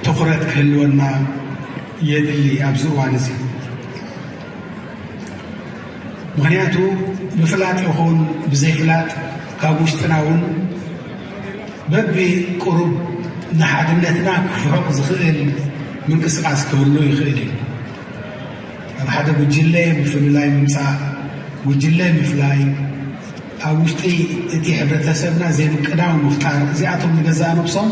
ትኹረት ክህልወና የድሊ ኣብዚ እዋን እዚ። ምኽንያቱ ብፍላጥ ይኹን ብዘይፍላጥ ካብ ውሽጥና እውን በቢ ቁሩብ ንሓድነትና ክፍሕቕ ዝኽእል ምንቅስቓስ ክህሉ ይኽእል እዩ። ኣብ ሓደ ጉጅለ ምፍልላይ ምምጻእ፣ ጉጅለ ምፍላይ፣ ኣብ ውሽጢ እቲ ሕብረተሰብና ዘይምቅዳው ምፍጣር፣ እዚኣቶም ንገዛእ ነብሶም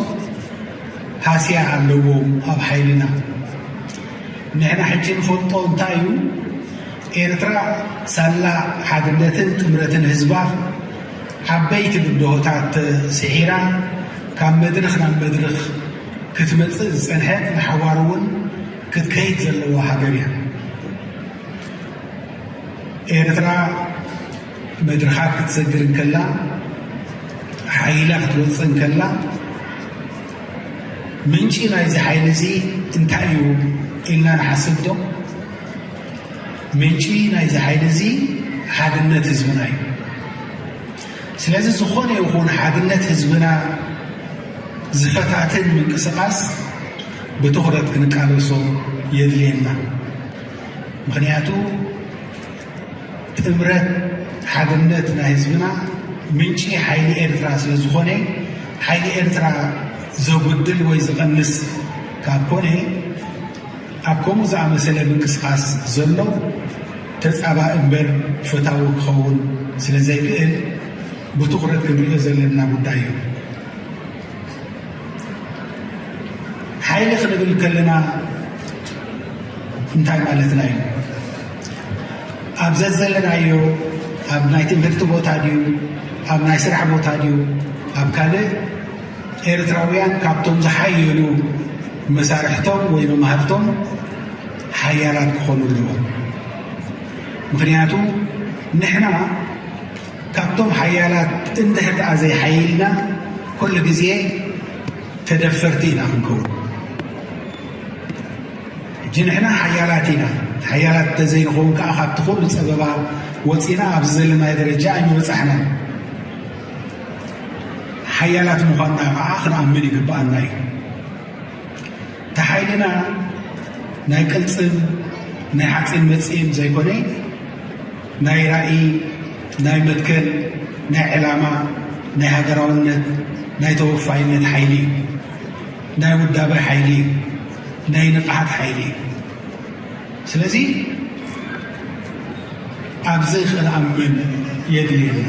ሃስያ ኣለዎም ኣብ ሓይልና። ንሕና ሕጂ ንፈልጦ እንታይ እዩ? ኤርትራ ሳላ ሓድነትን ጥምረትን ህዝባ ዓበይቲ ብድሆታት ስዒራ ካብ መድረኽ ናብ መድረኽ ክትመጽእ ዝጸንሐት፣ ንሓዋሩ እውን ክትከይድ ዘለዋ ሃገር እያ። ኤርትራ መድረኻት ክትሰግር እንከላ፣ ሓይላ ክትወጽእ እንከላ፣ ምንጪ ናይዚ ሓይሊ እዚ እንታይ እዩ ኢልና ንሓስብ ዶ? ምንጪ ናይዚ ሓይሊ እዚ ሓድነት ህዝብና እዩ። ስለዚ ዝኾነ ይኹን ሓድነት ህዝብና ዝፈታትን ምንቅስቓስ ብትኹረት ክንቃለሶ የድልየና። ምኽንያቱ ጥምረት፣ ሓድነት ናይ ህዝብና ምንጪ ሓይሊ ኤርትራ ስለ ዝኾነ፣ ሓይሊ ኤርትራ ዘጉድል ወይ ዝቐንስ ካብ ኮነ፣ ኣብ ከምኡ ዝኣመሰለ ምንቅስቓስ ዘሎ ተጻባኢ እምበር ፈታዊ ክኸውን ስለ ዘይክእል ብትኹረት ክንሪኦ ዘለና ጉዳይ እዩ። ሓይሊ ክንብል ከለና እንታይ ማለትና እዩ? ኣብ ዘዘለናዮ፣ ኣብ ናይ ትምህርቲ ቦታ ድዩ፣ ኣብ ናይ ስራሕ ቦታ ድዩ፣ ኣብ ካልእ፣ ኤርትራውያን ካብቶም ዝሓየሉ መሳርሕቶም ወይ መማህርቶም ሓያላት ክኾኑ ኣለዎም። ምኽንያቱ ንሕና ካብቶም ሓያላት እንድሕር ደኣ ዘይሓይልና፣ ኩሉ ግዜ ተደፈርቲ ኢና ክንከውን። ሕጂ ንሕና ሓያላት ኢና። ሓያላት እንተዘይንኸውን ከኣ ካብቲ ኩሉ ጸበባ ወጺና ኣብዚ ዘለናዮ ደረጃ ኣይምበጻሕናን። ሓያላት ምዃንና ከኣ ክንኣምን ይግብኣና እዩ። እቲ ሓይልና ናይ ቅልጽም፣ ናይ ሓጺን መጺን ዘይኮነ፣ ናይ ራእይ፣ ናይ መትከል፣ ናይ ዕላማ፣ ናይ ሃገራውነት፣ ናይ ተወፋይነት ሓይሊ እዩ። ናይ ውዳበ ሓይሊ እዩ። ናይ ንቕሓት ሓይሊ እዩ። ስለዚ ኣብዚ ክንኣምን የድልየና።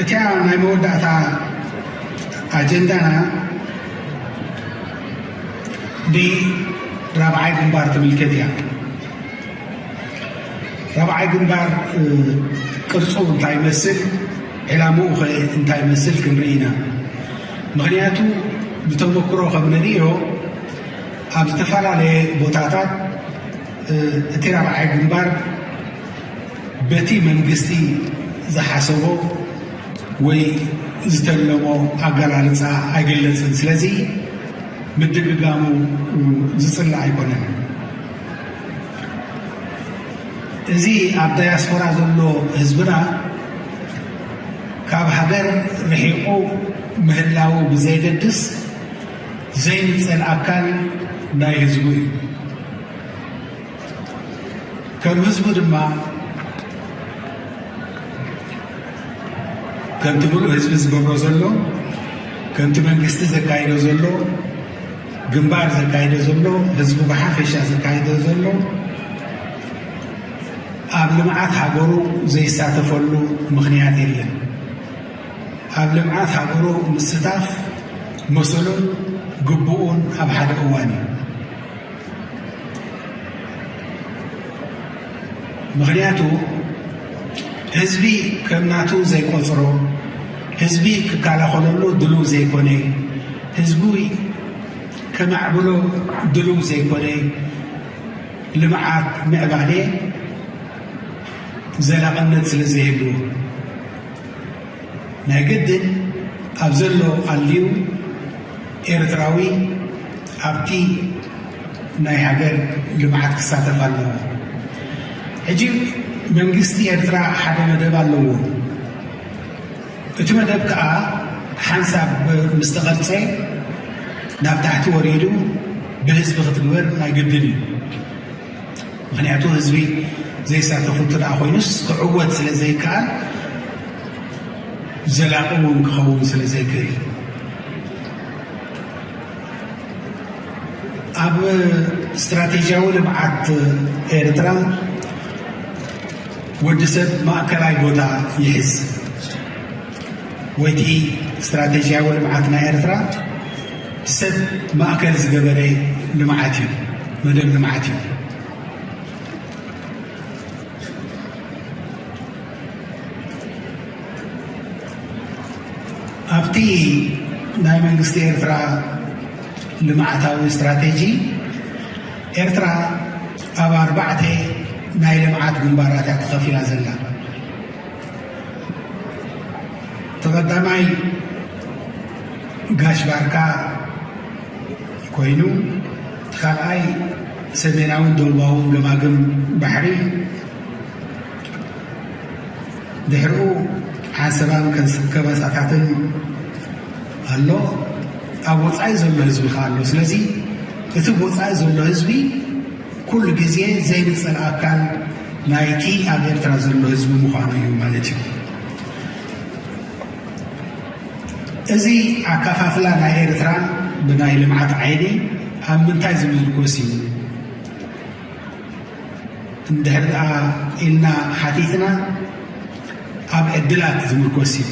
እቲኣ ናይ መወዳእታ ኣጀንዳና ንራብዓይ ግንባር ትምልከት እያ። ራብዓይ ግንባር ቅርፁ እንታይ ይመስል፣ ዕላምኡ ኸ እንታይ ይመስል ክንርኢ ኢና። ምኽንያቱ ብተመክሮ ከም ንርእዮ ኣብ ዝተፈላለየ ቦታታት እቲ ራብዓይ ግንባር በቲ መንግስቲ ዝሓሰቦ ወይ ዝተለሞ ኣገላልፃ ኣይግለፅን። ስለዚ ምድግጋሙ ዝፅላእ ኣይኮነን። እዚ ኣብ ዳያስፖራ ዘሎ ህዝብና ካብ ሃገር ርሒቑ ምህላዉ ብዘየገድስ ዘይንፀል ኣካል ናይ ህዝቡ እዩ። ከም ህዝቡ ድማ ከምቲ ምሉእ ህዝቢ ዝገብሮ ዘሎ፣ ከምቲ መንግስቲ ዘካይዶ ዘሎ፣ ግንባር ዘካይዶ ዘሎ፣ ህዝቢ ብሓፈሻ ዘካይዶ ዘሎ፣ ኣብ ልምዓት ሃገሩ ዘይሳተፈሉ ምኽንያት የለን። ኣብ ልምዓት ሃገሩ ምስታፍ መሰሉን ግቡኡን ኣብ ሓደ እዋን እዩ። ምኽንያቱ ህዝቢ ከም ናቱ ዘይቆፅሮ፣ ህዝቢ ክከላኸለሉ ድሉው ዘይኮነ፣ ህዝቢ ከማዕብሎ ድሉው ዘይኮነ ልምዓት ምዕባለ ዘላቕነት ስለ ዘይህልዎ፣ ናይ ግድን ኣብ ዘሎ ኣልዩ ኤርትራዊ ኣብቲ ናይ ሃገር ልምዓት ክሳተፍ ኣለዎ። ሕጂ መንግስቲ ኤርትራ ሓደ መደብ ኣለዎ። እቲ መደብ ከኣ ሓንሳብ ምስ ተቐርጸ ናብ ታሕቲ ወሪዱ ብህዝቢ ክትግበር ናይ ግድን እዩ። ምኽንያቱ ህዝቢ ዘይሳተፉ እንተ ደኣ ኮይኑስ ክዕወት ስለ ዘይከኣል፣ ዘላቒ እውን ክኸውን ስለ ዘይክእል፣ ኣብ ስትራቴጂያዊ ልምዓት ኤርትራ ወዲ ሰብ ማእከላይ ቦታ ይሕዝ። ወይቲ ስትራቴጂያዊ ልምዓት ናይ ኤርትራ ሰብ ማእከል ዝገበረ ልምዓት እዩ፣ መደብ ልምዓት እዩ። ኣብቲ ናይ መንግስቲ ኤርትራ ልምዓታዊ ስትራቴጂ፣ ኤርትራ ኣብ ኣርባዕተ ናይ ልምዓት ግንባራት እያ ተኸፊላ ዘላ። እቲ ቀዳማይ ጋሽ ባርካ ኮይኑ፣ እቲ ካልኣይ ሰሜናውን ደቡባውን ገማግም ባሕሪ፣ ድሕሪኡ ሓንሰባን ከበሳታትን ኣሎ። ኣብ ወፃኢ ዘሎ ህዝቢ ከኣ ኣሎ። ስለዚ እቲ ወፃኢ ዘሎ ህዝቢ ኩሉ ግዜ ዘይንፀል ኣካል ናይቲ ኣብ ኤርትራ ዘሎ ህዝቢ ምዃኑ እዩ ማለት እዩ። እዚ ኣከፋፍላ ናይ ኤርትራ ብናይ ልምዓት ዓይኒ ኣብ ምንታይ ዝምርኮስ እዩ እንድሕር ደኣ ኢልና ሓቲትና፣ ኣብ ዕድላት ዝምርኮስ እዩ።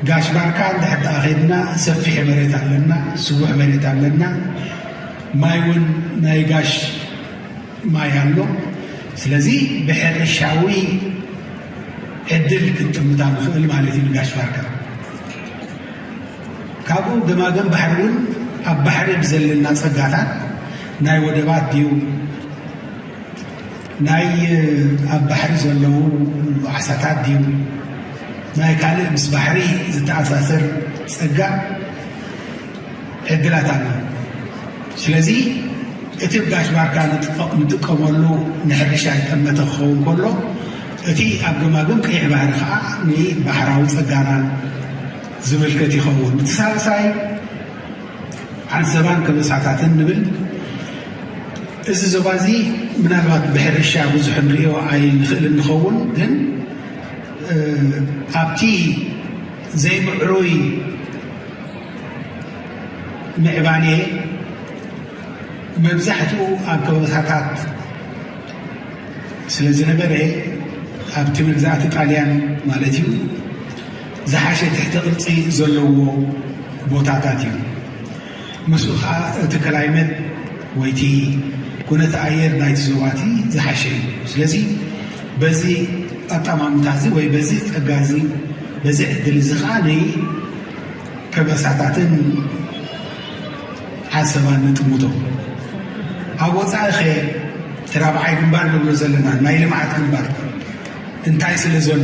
ጋሽ ባርካ እንድሕር ደኣ ኸይድና ሰፊሕ መሬት ኣለና፣ ስቡሕ መሬት ኣለና፣ ማይ እውን ናይ ጋሽ ማይ ኣሎ። ስለዚ ብሕርሻዊ ዕድል ክንጥምታ ንኽእል ማለት እዩ ንጋሽ ባርካ። ካብኡ ገማግም ባሕሪ እውን ኣብ ባሕሪ ብዘለና ጸጋታት ናይ ወደባት ድዩ፣ ናይ ኣብ ባሕሪ ዘለዉ ዓሳታት ድዩ፣ ናይ ካልእ ምስ ባሕሪ ዝተኣሳሰር ጸጋ ዕድላት ኣሎ። ስለዚ እቲ ብጋሽ ባርካ ንጥቀ-፣ ንጥቀመሉ ንሕርሻ ዝጠመተ ክኸውን ከሎ፣ እቲ ኣብ ገማግም ቀይሕ ባሕሪ ከኣ ንባሕራዊ ጸጋና ዝምልከት ይኸውን። እቲ ሳልሳይ ዓንሰባን ከበሳታትን ንብል። እዚ ዞባ እዚ ምናልባት ብሕርሻ ብዙሕ ንርእዮ ኣይንኽእል እንኸውን፣ ግን፣ እ፣ ኣብቲ ዘይምዕሩይ ምዕባሌ መብዛሕትኡ ኣብ ከበሳታት ስለ ዝነበረ፣ ኣብቲ መግዛእቲ ጣልያን ማለት እዩ፣ ዝሓሸ ትሕተ ቅርጺ ዘለዎ ቦታታት እዩ። ምስኡ ከዓ እቲ ክላይመት ወይ እቲ ኩነተ ኣየር ናይቲ ዞባቲ ዝሓሸ እዩ። ስለዚ በዚ ኣጠማምታ እዚ ወይ በዚ ጸጋ እዚ በዚ ዕድል እዚ ከዓ ንከበሳታትን ዓሰባን ንጥምቶ። ኣብ ወፃኢ ኸ እቲ ራብዓይ ግንባር ንብሎ ዘለና ናይ ልምዓት ግንባር እንታይ ስለ ዘሎ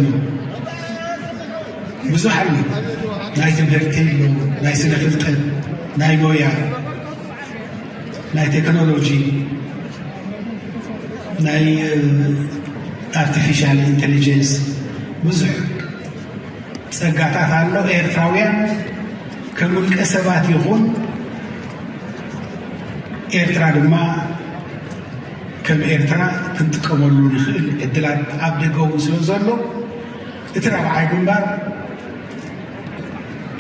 ብዙሕ ኣሎ። ናይ ትምህርቲ ኣሎ፣ ናይ ስነ ፍልጠት፣ ናይ ሞያ፣ ናይ ቴክኖሎጂ፣ ናይ ኣርቲፊሻል ኢንቴሊጀንስ ብዙሕ ጸጋታት ኣሎ። ኤርትራውያን ከም ውልቀ ሰባት ይኹን ኤርትራ ድማ ከም ኤርትራ ክንጥቀመሉ ንኽእል ዕድላት ኣብ ደገ እውን ስለ ዘሎ እቲ ራብዓይ ግንባር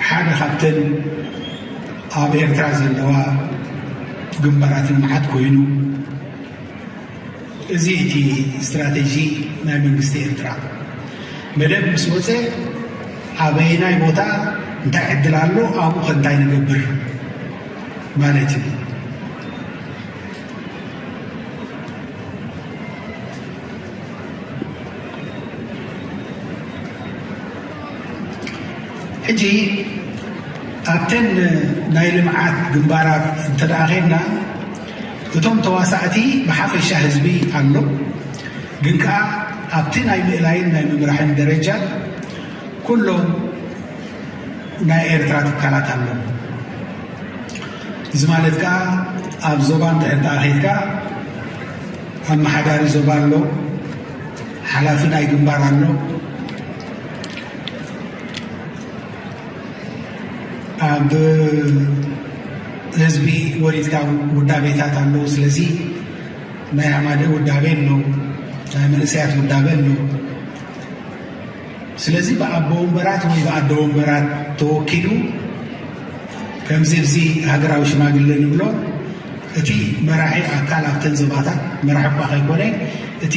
ሓደ ካብተን ኣብ ኤርትራ ዘለዋ ግንባራት ልምዓት ኮይኑ፣ እዚ እቲ ስትራተጂ ናይ መንግስቲ ኤርትራ። መደብ ምስ ወፀ ኣበየናይ ቦታ እንታይ ዕድል ኣሎ፣ ኣብኡ ከ እንታይ ንገብር ማለት እዩ። ሕጂ ኣብተን ናይ ልምዓት ግንባራት እንተ ደኣ ኸድና፣ እቶም ተዋሳእቲ ብሓፈሻ ህዝቢ ኣሎ፣ ግን ከኣ ኣብቲ ናይ ምእላይን ናይ ምምራሕን ደረጃ ኩሎም ናይ ኤርትራ ትካላት ኣለዉ። እዚ ማለት ከኣ ኣብ ዞባ እንድሕር ደኣ ኸይድካ ኣመሓዳሪ ዞባ ኣሎ፣ ሓላፊ ናይ ግንባር ኣሎ። ኣብ ህዝቢ ወሪድካ ውዳቤታት ኣለዉ። ስለዚ ናይ ሃማደእ ውዳቤ ኣሎ፣ ናይ መንእሰያት ውዳቤ ኣሎ። ስለዚ ብኣቦ ወንበራት ወይ ብኣደ ወንበራት ተወኪሉ ከምዚ እዚ ሃገራዊ ሽማግለ ንብሎ እቲ መራሒ ኣካል ኣብተን ዞባታት መራሒ እኳ ከይኮነ እቲ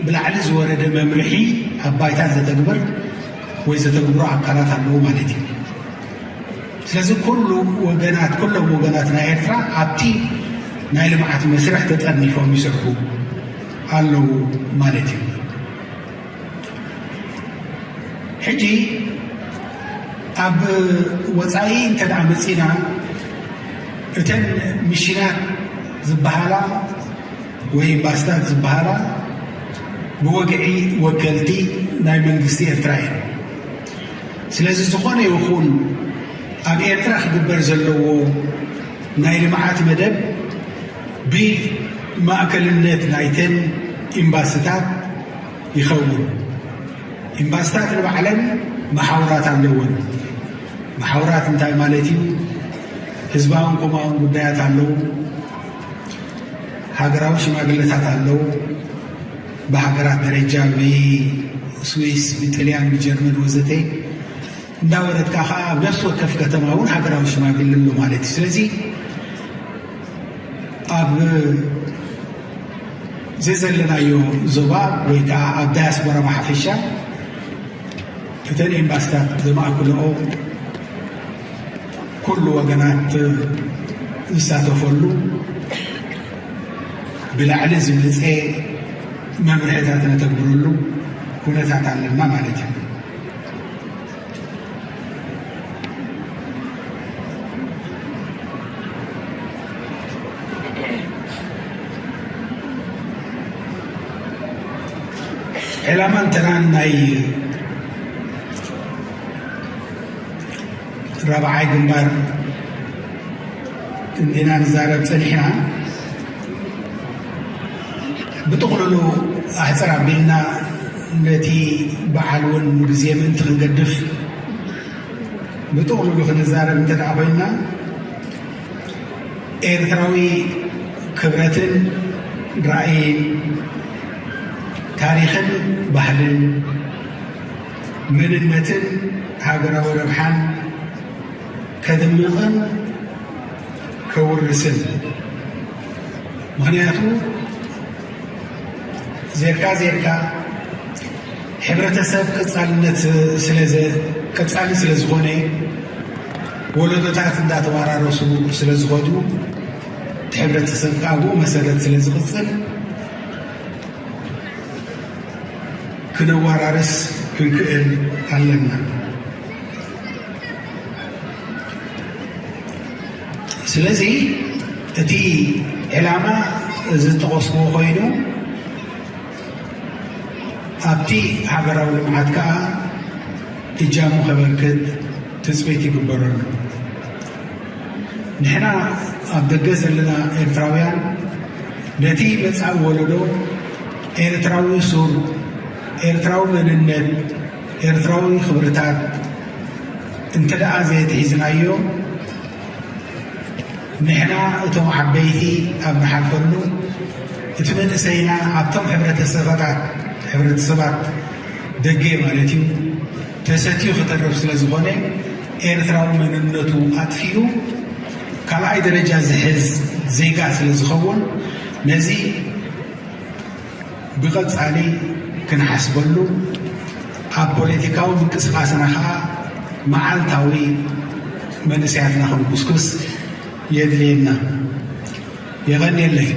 ብላዕሊ ዝወረደ መምርሒ ኣብ ባይታ ዘተግብር ወይ ዘተግብሮ ኣካላት ኣለዉ ማለት እዩ። ስለዚ ኩሉ ወገናት፣ ኩሎም ወገናት ናይ ኤርትራ ኣብቲ ናይ ልምዓት መስርሕ ተጠርኒፎም ይሰርሑ ኣለዉ ማለት እዩ። ሕጂ ኣብ ወፃኢ እንተ ደኣ መፂና እተን ሚሽናት ዝበሃላ ወይ ኤምባስታት ዝበሃላ ብወግዒ ወከልቲ ናይ መንግስቲ ኤርትራ እየን። ስለዚ ዝኾነ ይኹን ኣብ ኤርትራ ክግበር ዘለዎ ናይ ልምዓት መደብ ብማእከልነት ናይተን ኤምባስታት ይኸውን። ኤምባስታት ንባዕለን መሓውራት ኣለወን። መሓውራት እንታይ ማለት እዩ? ህዝባውን ኮማውን ጉዳያት ኣለዉ። ሃገራዊ ሽማግለታት ኣለዉ። ብሃገራት ደረጃ ብስዊስ፣ ብጥልያን፣ ብጀርመን ወዘተ እንዳወረድካ ከዓ ኣብ ነፍሲ ወከፍ ከተማ እውን ሃገራዊ ሽማግለ ኣሎ ማለት እዩ። ስለዚ ኣብ ዘዘለናዮ ዞባ ወይ ከዓ ኣብ ዳያስፖራ ብሓፈሻ እተን ኤምባስታት ዘማእክልኦ ኩሉ ወገናት ዝሳተፈሉ ብላዕሊ ዝመፀ መምርሕታት ነተግብረሉ ኩነታት ኣለና ማለት እዩ። ዕላማን ተራን ናይ ራብዓይ ግንባር እንዲና ንዛረብ ጸኒሕና። ብጥቕልሉ ኣሕጽር ኣቢልና ነቲ በዓል እውን ግዜ ምእንቲ ክንገድፍ ብጥቕልሉ ክንዛረብ እንተ ደኣ ኮይንና፣ ኤርትራዊ ክብረትን ራእይን፣ ታሪኽን ባህልን፣ መንነትን ሃገራዊ ረብሓን ከድምቕን ከውርስን። ምኽንያቱ ዜርካ ዜርካ ሕብረተሰብ ቀጻልነት ስለ ዘ-፣ ቀጻሊ ስለ ዝኾነ፣ ወለዶታት እንዳተወራረሱ ስለ ዝኸዱ፣ እቲ ሕብረተሰብ ከዓ ብኡ መሰረት ስለ ዝቕጽል፣ ክነወራርስ ክንክእል ኣለና። ስለዚ እቲ ዕላማ እዚ ዝጠቐስኩዎ ኮይኑ፣ ኣብቲ ሃገራዊ ልምዓት ከዓ እጃሙ ከበርክት ትጽቢት ይግበረሉ። ንሕና ኣብ ደገ ዘለና ኤርትራውያን ነቲ መጻኢ ወለዶ ኤርትራዊ ሱር፣ ኤርትራዊ መንነት፣ ኤርትራዊ ክብርታት እንተ ደኣ ዘየትሒዝናዮ፣ ንሕና እቶም ዓበይቲ ኣብ ንሓልፈሉ፣ እቲ መንእሰይና ኣብቶም ሕብረተሰባታት፣ ሕብረተሰባት ደገ ማለት እዩ፣ ተሰትዩ ክተርፍ ስለ ዝኾነ፣ ኤርትራዊ መንነቱ ኣጥፊኡ ካልኣይ ደረጃ ዝሕዝ ዜጋ ስለ ዝኸውን፣ ነዚ ብቐጻሊ ክንሓስበሉ፣ ኣብ ፖለቲካዊ ምንቅስቓስና ኸኣ መዓልታዊ መንእሰያትና ክንኩስኩስ የድልየና። የቐንየለይ።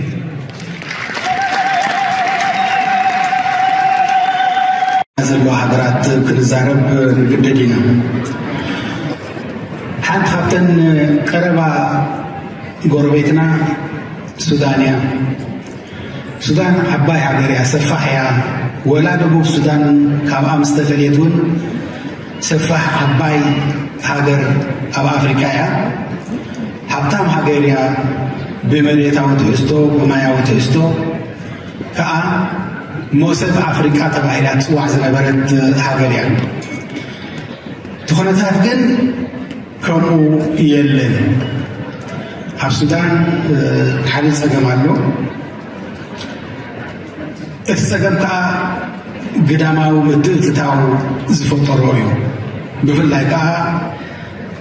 ዘለዋ ሃገራት ክንዛረብ ንግደድ ኢና። ሓንቲ ካብተን ቀረባ ጎረቤትና ሱዳን እያ። ሱዳን ዓባይ ሃገር እያ፣ ሰፋሕ እያ። ወላ ደቡብ ሱዳን ካብኣ ምስ ተፈልየት እውን ሰፋሕ ዓባይ ሃገር ኣብ ኣፍሪካ እያ። ሃብታም ሃገር እያ። ብመሬታዊ ትሕዝቶ፣ ብማያዊ ትሕዝቶ ከዓ መሶብ ኣፍሪካ ተባሂላ ትፅዋዕ ዝነበረት ሃገር እያ። እቲ ኩነታት ግን ከምኡ የለን። ኣብ ሱዳን፣ እ፣ ሓደ ጸገም ኣሎ። እቲ ጸገም ከኣ ግዳማዊ ምትእትታው ዝፈጠሮ እዩ። ብፍላይ ከኣ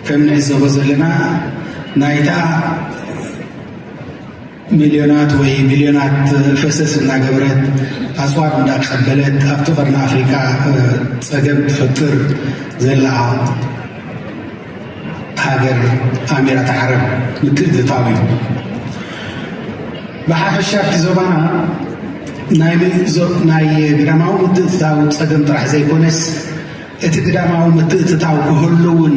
ከም ንዕዘቦ ዘለና ናይታ ሚልዮናት ወይ ቢልዮናት ፈሰስ እናገበረት፣ ኣጽዋር እንዳቀበለት ኣብቲ ቀርኒ ኣፍሪካ፣ እ፣ ጸገም ትፈጥር ዘላ ሃገር ኣሚራት ዓረብ ምትእትታው እዩ። ብሓፈሻ ኣብቲ ዞባና ናይ ሚ-፣ ዞ-፣ ናይ ግዳማዊ ምትእትታው ጸገም ጥራሕ ዘይኮነስ፣ እቲ ግዳማዊ ምትእትታው ክህሉ እውን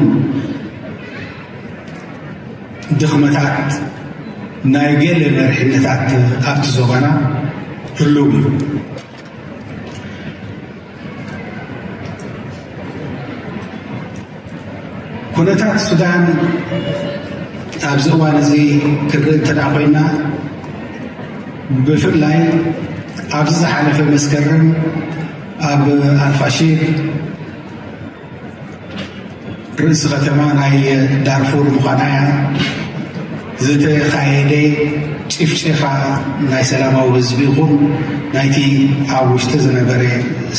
ድኽመታት ናይ ገለ መሪሕነታት ኣብቲ ዞባና ህልው እዩ። ኩነታት ሱዳን ኣብዚ እዋን እዚ ክንርኢ እንተ ደኣ ኮይና፣ ብፍላይ ኣብዚ ዝሓለፈ መስከረም ኣብ ኣልፋሺር ርእሲ ከተማ ናይ ዳርፉር ምዃና እያ። ዝተኻየደ ጭፍጨፋ ናይ ሰላማዊ ህዝቢ ይኹን ናይቲ ኣብ ውሽጢ ዝነበረ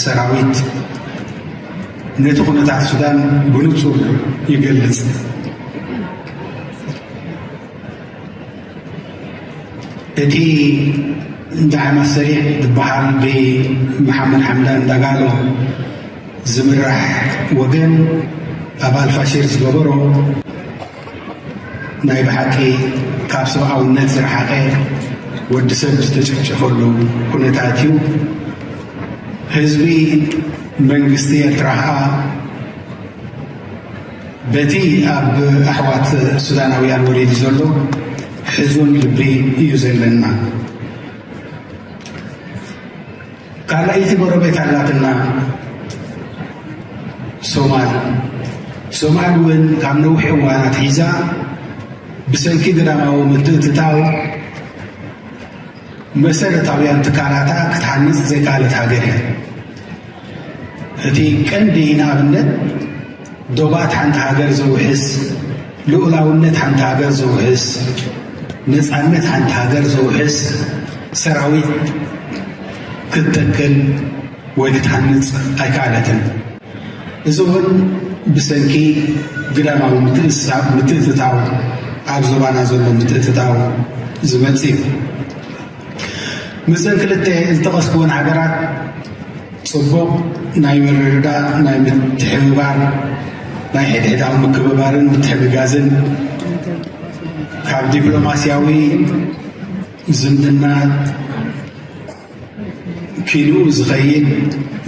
ሰራዊት ነቲ ኩነታት ሱዳን ብንጹር ይገልጽ። እቲ ዳዕማ ሰሪዕ ዝበሃል ብመሓመድ ሓምዳን ዳጋሎ ዝምራሕ ወገን ኣብ ኣልፋሽር ዝገበሮ ናይ ብሓቂ ካብ ሰብኣውነት ዝረሓቐ ወዲ ሰብ ዝተጨፍጨፈሉ ኩነታት እዩ። ህዝቢ መንግስቲ ኤርትራ ኸኣ በቲ ኣብ ኣሕዋት ሱዳናውያን ወሪዱ ዘሎ ሕዙን ልቢ እዩ ዘለና። ካልኣይቲ ጎረቤት ኣላትና ሶማል። ሶማል እውን ካብ ነዊሕ እዋን ኣትሒዛ ብሰንኪ ግዳማዊ ምትእትታው መሰረታውያን ትካላታ ክትሃንጽ ዘይከኣለት ሃገር እያ። እቲ ቀንዲ ንኣብነት ዶባት ሓንቲ ሃገር ዘውሕስ፣ ልኡላውነት ሓንቲ ሃገር ዘውሕስ፣ ነጻነት ሓንቲ ሃገር ዘውሕስ ሰራዊት ክትተክል ወይ ክትሃንጽ ኣይከኣለትን። እዚ እውን ብሰንኪ ግዳማዊ ምትእስሳር፣ ምትእትታው፣ ኣብ ዞባና ዘሎ ምትእትታው ዝመጽእ እዩ። ምስዘን ክልተ ዝጠቐስኩወን ሃገራት ጽቡቕ ናይ ምርድዳእ፣ ናይ ምትሕብባር፣ ናይ ሕድሕዳዊ ምክብባርን ምትሕግጋዝን ካብ ዲፕሎማስያዊ ዝምድና ኪዱ ዝኸይድ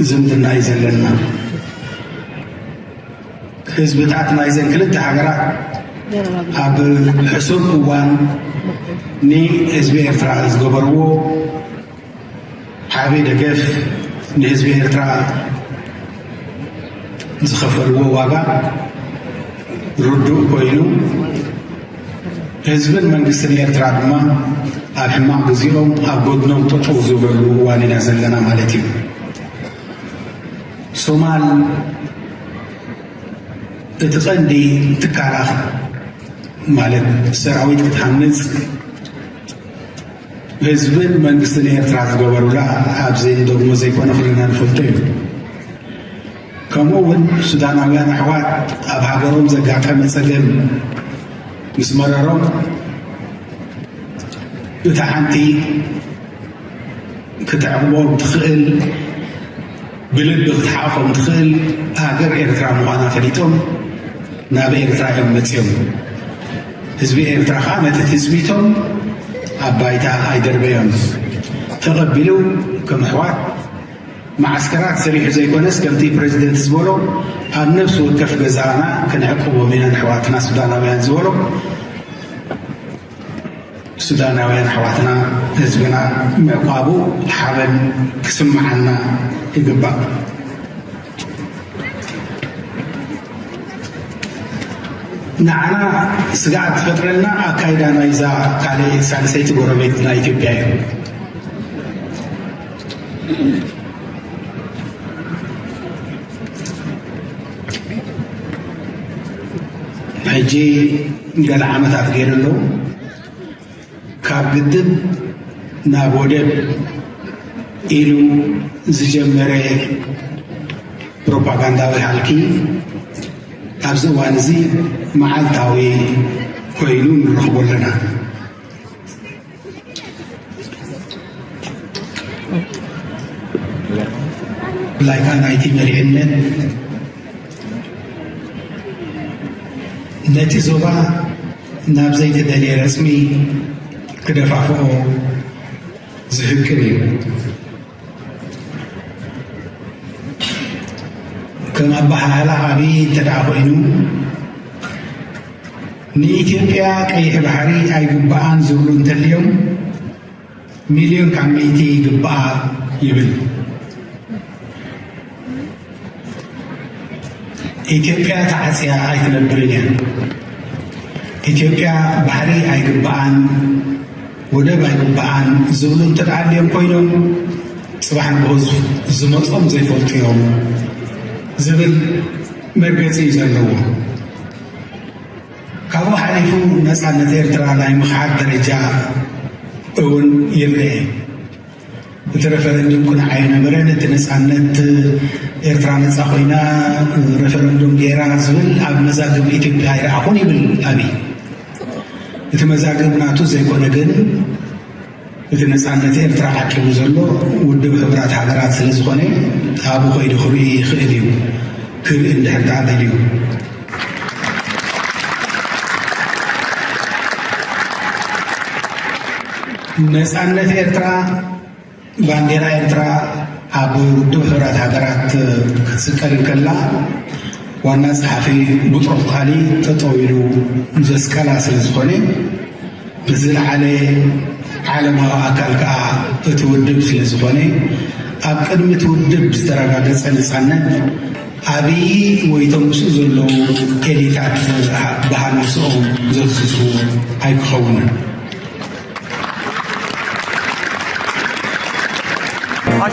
ዝምድና እዩ ዘለና። ህዝብታት ናይዘን ክልተ ሃገራት ኣብ ሕሱር እዋን ንህዝቢ ኤርትራ ዝገበርዎ ዓቢ ደገፍ፣ ንህዝቢ ኤርትራ ዝኸፈልዎ ዋጋ ርዱእ ኮይኑ፣ ህዝብን መንግስትን ኤርትራ ድማ ኣብ ሕማቕ ግዜኦም ኣብ ጎድኖም ጠጠው ዝበሉ እዋን ኢና ዘለና ማለት እዩ። ሶማል እቲ ቀንዲ ትካላ ማለት ሰራዊት ክትሃንጽ ህዝብን መንግስትን ኤርትራ ዝገበሩላ ኣብዚ እንደግሞ ዘይኮነ ኩልና ንፈልጦ እዩ። ከምኡ እውን ሱዳናውያን ኣሕዋት ኣብ ሃገሮም ዘጋጠመ ጸገም ምስ መረሮም እታ ሓንቲ ክትዕቕቦም ትኽእል ብልቢ ክትሓቑፎም ትኽእል ሃገር ኤርትራ ምዃና ፈሊጦም ናብ ኤርትራ እዮም መጺኦም። ህዝቢ ኤርትራ ኸዓ ነቲ ትጽቢቶም ኣብ ባይታ ኣይደርበዮን። ተቐቢሉ ከም ኣሕዋት መዓስከራት ሰሪሑ ዘይኮነስ ከምቲ ፕረዚደንት ዝበሎ ኣብ ነፍሲ ወከፍ ገዛና ክንዕቅቦም ኢና ንኣሕዋትና ሱዳናውያን ዝበሎ ሱዳናውያን ኣሕዋትና ህዝብና ምዕቋቡ ሓበን ክስምዓና ይግባእ። ንዓና ስግኣት ትፈጥረልና ኣካይዳ ናይዛ ካልእ ሳልሰይቲ ጎረቤትና ኢትዮጵያ እዩ። ሕጂ ገለ ዓመታት ገይሩ ኣሎ። ካብ ግድብ ናብ ወደብ ኢሉ ዝጀመረ ፕሮፓጋንዳዊ ሃልኪ ኣብዚ እዋን እዚ መዓልታዊ ኮይኑ ንረኽቦ ኣለና። ብፍላይ ከዓ ናይቲ መሪሕነት ነቲ ዞባ ናብ ዘይተደልየ ረጽሚ ክደፋፍኦ ዝህቅን እዩ። ከም ኣበሃህላ ኣብይ እንተ ደኣ ኮይኑ ንኢትዮጵያ ቀይሕ ባሕሪ ኣይግብኣን ዝብሉ እንተልዮም ሚልዮን ካብ ሚእቲ ይግብኣ ይብል። ኢትዮጵያ ተዓጽያ ኣይትነብርን እያ። ኢትዮጵያ ባሕሪ ኣይግብኣን፣ ወደብ ኣይግብኣን ዝብሉ እንተደኣልዮም ኮይኖም ጽባሕ ንግሆ ዝመጾም ዘይፈልጡ እዮም ዝብል መርገጺ እዩ ዘለዎ። ካብኡ ሓሊፉ ነጻነት ኤርትራ ናይ ምኽሓድ ደረጃ እውን ይረአ። እቲ ረፈረንዱም ቅኑዕ ኣይነበረን፣ እቲ ነጻነት ኤርትራ ነጻ ኮይና ረፈረንዱም ገይራ ዝብል ኣብ መዛግብ ኢትዮጵያ ኣይረኣኹን ይብል ኣብይ። እቲ መዛግብ ናቱ ዘይኮነ ግን እቲ ነጻነት ኤርትራ ዓቂቡ ዘሎ ውድብ ሕቡራት ሃገራት ስለ ዝኾነ ኣብኡ ከይዱ ክርኢ ይኽእል እዩ። ክርኢ እንድሕር ደኣ ደልዩ ነጻነት ኤርትራ ባንዴራ ኤርትራ ኣብ ውድብ ሕቡራት ሃገራት ክትስቀል እንከላ ዋና ጸሓፊ ቡጥሮስ ቃሊ ጠጠው ኢሉ ዘስቀላ ስለ ዝኾነ ብዝለዓለ ዓለማዊ ኣካል ከኣ እቲ ውድብ ስለ ዝኾነ ኣብ ቅድሚ እቲ ውድብ ዝተረጋገጸ ነጻነት ኣብይ ወይ እቶም ምስኡ ዘለዉ ኤሊታት ብሃናስኦም ዘፍስስዎ ኣይክኸውንን።